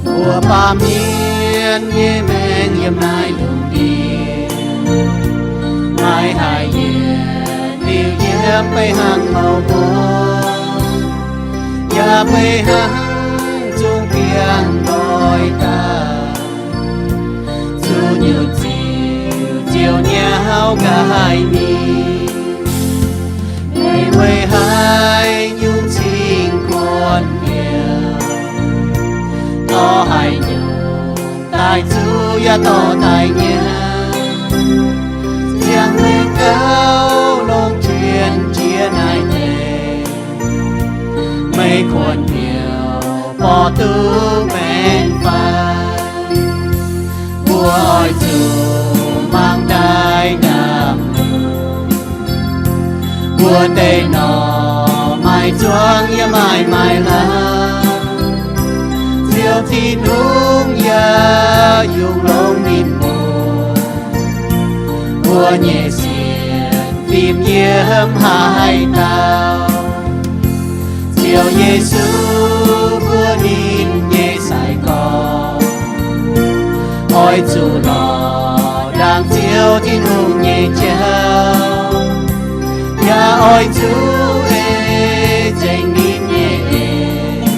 Mbuo baamh mienh nyei maengc yiem naaiv lungh ndiev, maiv haih yietc liuz yiem fai hnangv mouc mbuo, yaac fai hnangv zungv biangh nqoi daaih. Zuqc nyutc ziouc ziouc nyauv nqa'haav mingh. Meih weic haaix nyungc cingx kuonx mi'aqv? Dorh haaix nyungc daaih zuqc yaac dorh daaih nyaiv, ziangh meih gauh longc jienv jiex naaiv deic. Meih kuonx mi'aqv, borqv duqv maengx fai? Mbuo oix zuqc mangc daaih ndaamv-lungh. Mbuo deix norqc maaih zuangx yaac maaih maaiz lauh. Ziouv Tin-Hungh yaac yungz longx ninh mbuo. Mbuo nyei sienx fim yiem haaix dauh. Ziouv Yesu mbuo ninh nyei sai-gorx, oix zuqc lorz ndaangc Ziouv Tin-Hungh nyei jauv, yaac oix zuqc ei nzengc ninh nyei eix,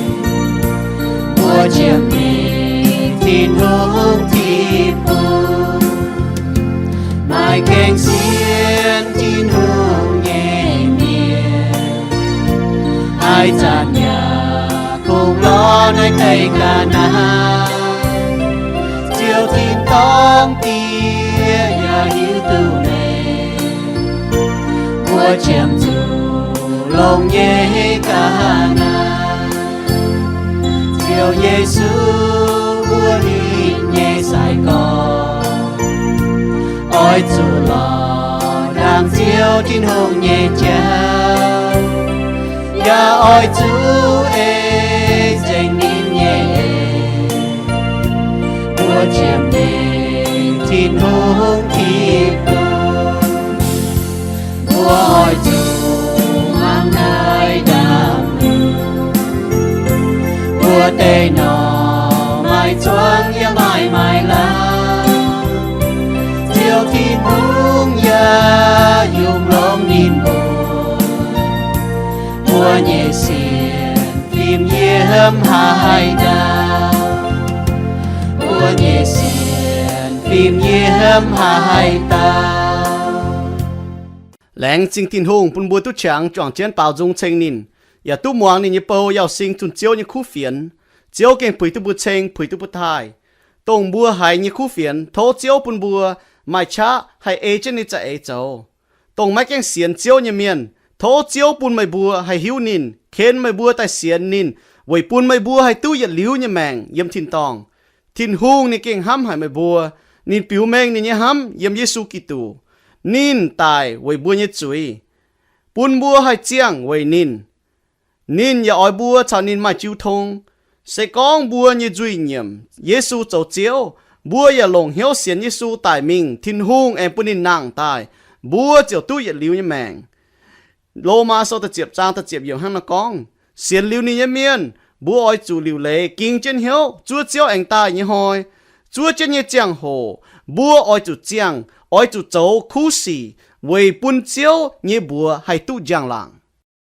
mbuo qiemx nyei Tin-Hungh ti bung. Maaih gaengh sienx Tin-Hungh nyei mienh, ih zanc yaac kungx lorz naaiv deix ga'naaiv. Ziouv tin-dorngh Diex yaac hiuv duqv meih, mbuo qiemx zuqc longx nyei ga'naaiv. Ziouv Yesu mbuo ninh nyei sai-gorx, oix zuqc lorz ndaangc Ziouv Tin-Hungh nyei jauv, yaac oix zuqc ei nzengc ninh nyei eix, mbuo qiemx nyei Tin-Hungh ti bung. Mbuo oix zuqc muangx naaiv ndaamv-lui, mbuo deic norqc maaih zuangx yaac maaih maaiz laangz, Ziouv Tin-Hungh yaac yungz longx ninh mbuo. Mbuo nyei sienx fim yiem haaix dauh, mbuo nyei sienx fim yiem haaix dauh. Laengz zingh Tin-Hungh bun mbuo duqv qangx juangc jienv baaux nzung ceng ninh, yaac duqv muangx ninh nyei bou Yauz Sing zunh Ziouv nyei kuv fienx. Ziouv gengh puix duqv mbuo ceng, puix duqv mbuo taaih. Dongh mbuo haiz nyei kuv fienx, tov Ziouv bun mbuo maaih qaqv haih ei jienv ninh za'eix zoux. Dongh maiv gaengh sienx Ziouv nyei mienh, tov Ziouv bun meih mbuo haih hiuv ninh, ken meih mbuo daaih sienx ninh, weic bun meih mbuo haih duqv yietc liuz nyei maengc yiem tin-dorngh. Tin-Hungh ninh gengh hnamv haic meih mbuo. Ninh biux mengh ninh nyei hnamv yiem Yesu Giduc. Ninh daic weic mbuo nyei zuiz, bun mbuo haih ziangh weic ninh. Ninh yaac oix mbuo caux ninh maaih jiu tong. Se gorngv mbuo nyei nzuih nyiemc Yesu zoux Ziouv, mbuo yaac longc hnyouv sienx Yesu daic mingh, Tin-Hungh aengx bun ninh nangh daaih, mbuo ziouc duqv yietc liuz nyei maengc. Lomaa Sou da'ziepc zaang da'ziepc yiemc hnangv naaiv gorngv, sienx liuz ninh nyei mienh, mbuo oix zuqc liuc leiz ging jienv hnyouv zuov Ziouv aengx daaih nyei hnoi. Zuov jienv nyei ziangh hoc mbuo oix zuqc ziangh, oix zuqc zoux kuv sic weic bun Ziouv nyei mbuox haih duqv njang-laangc.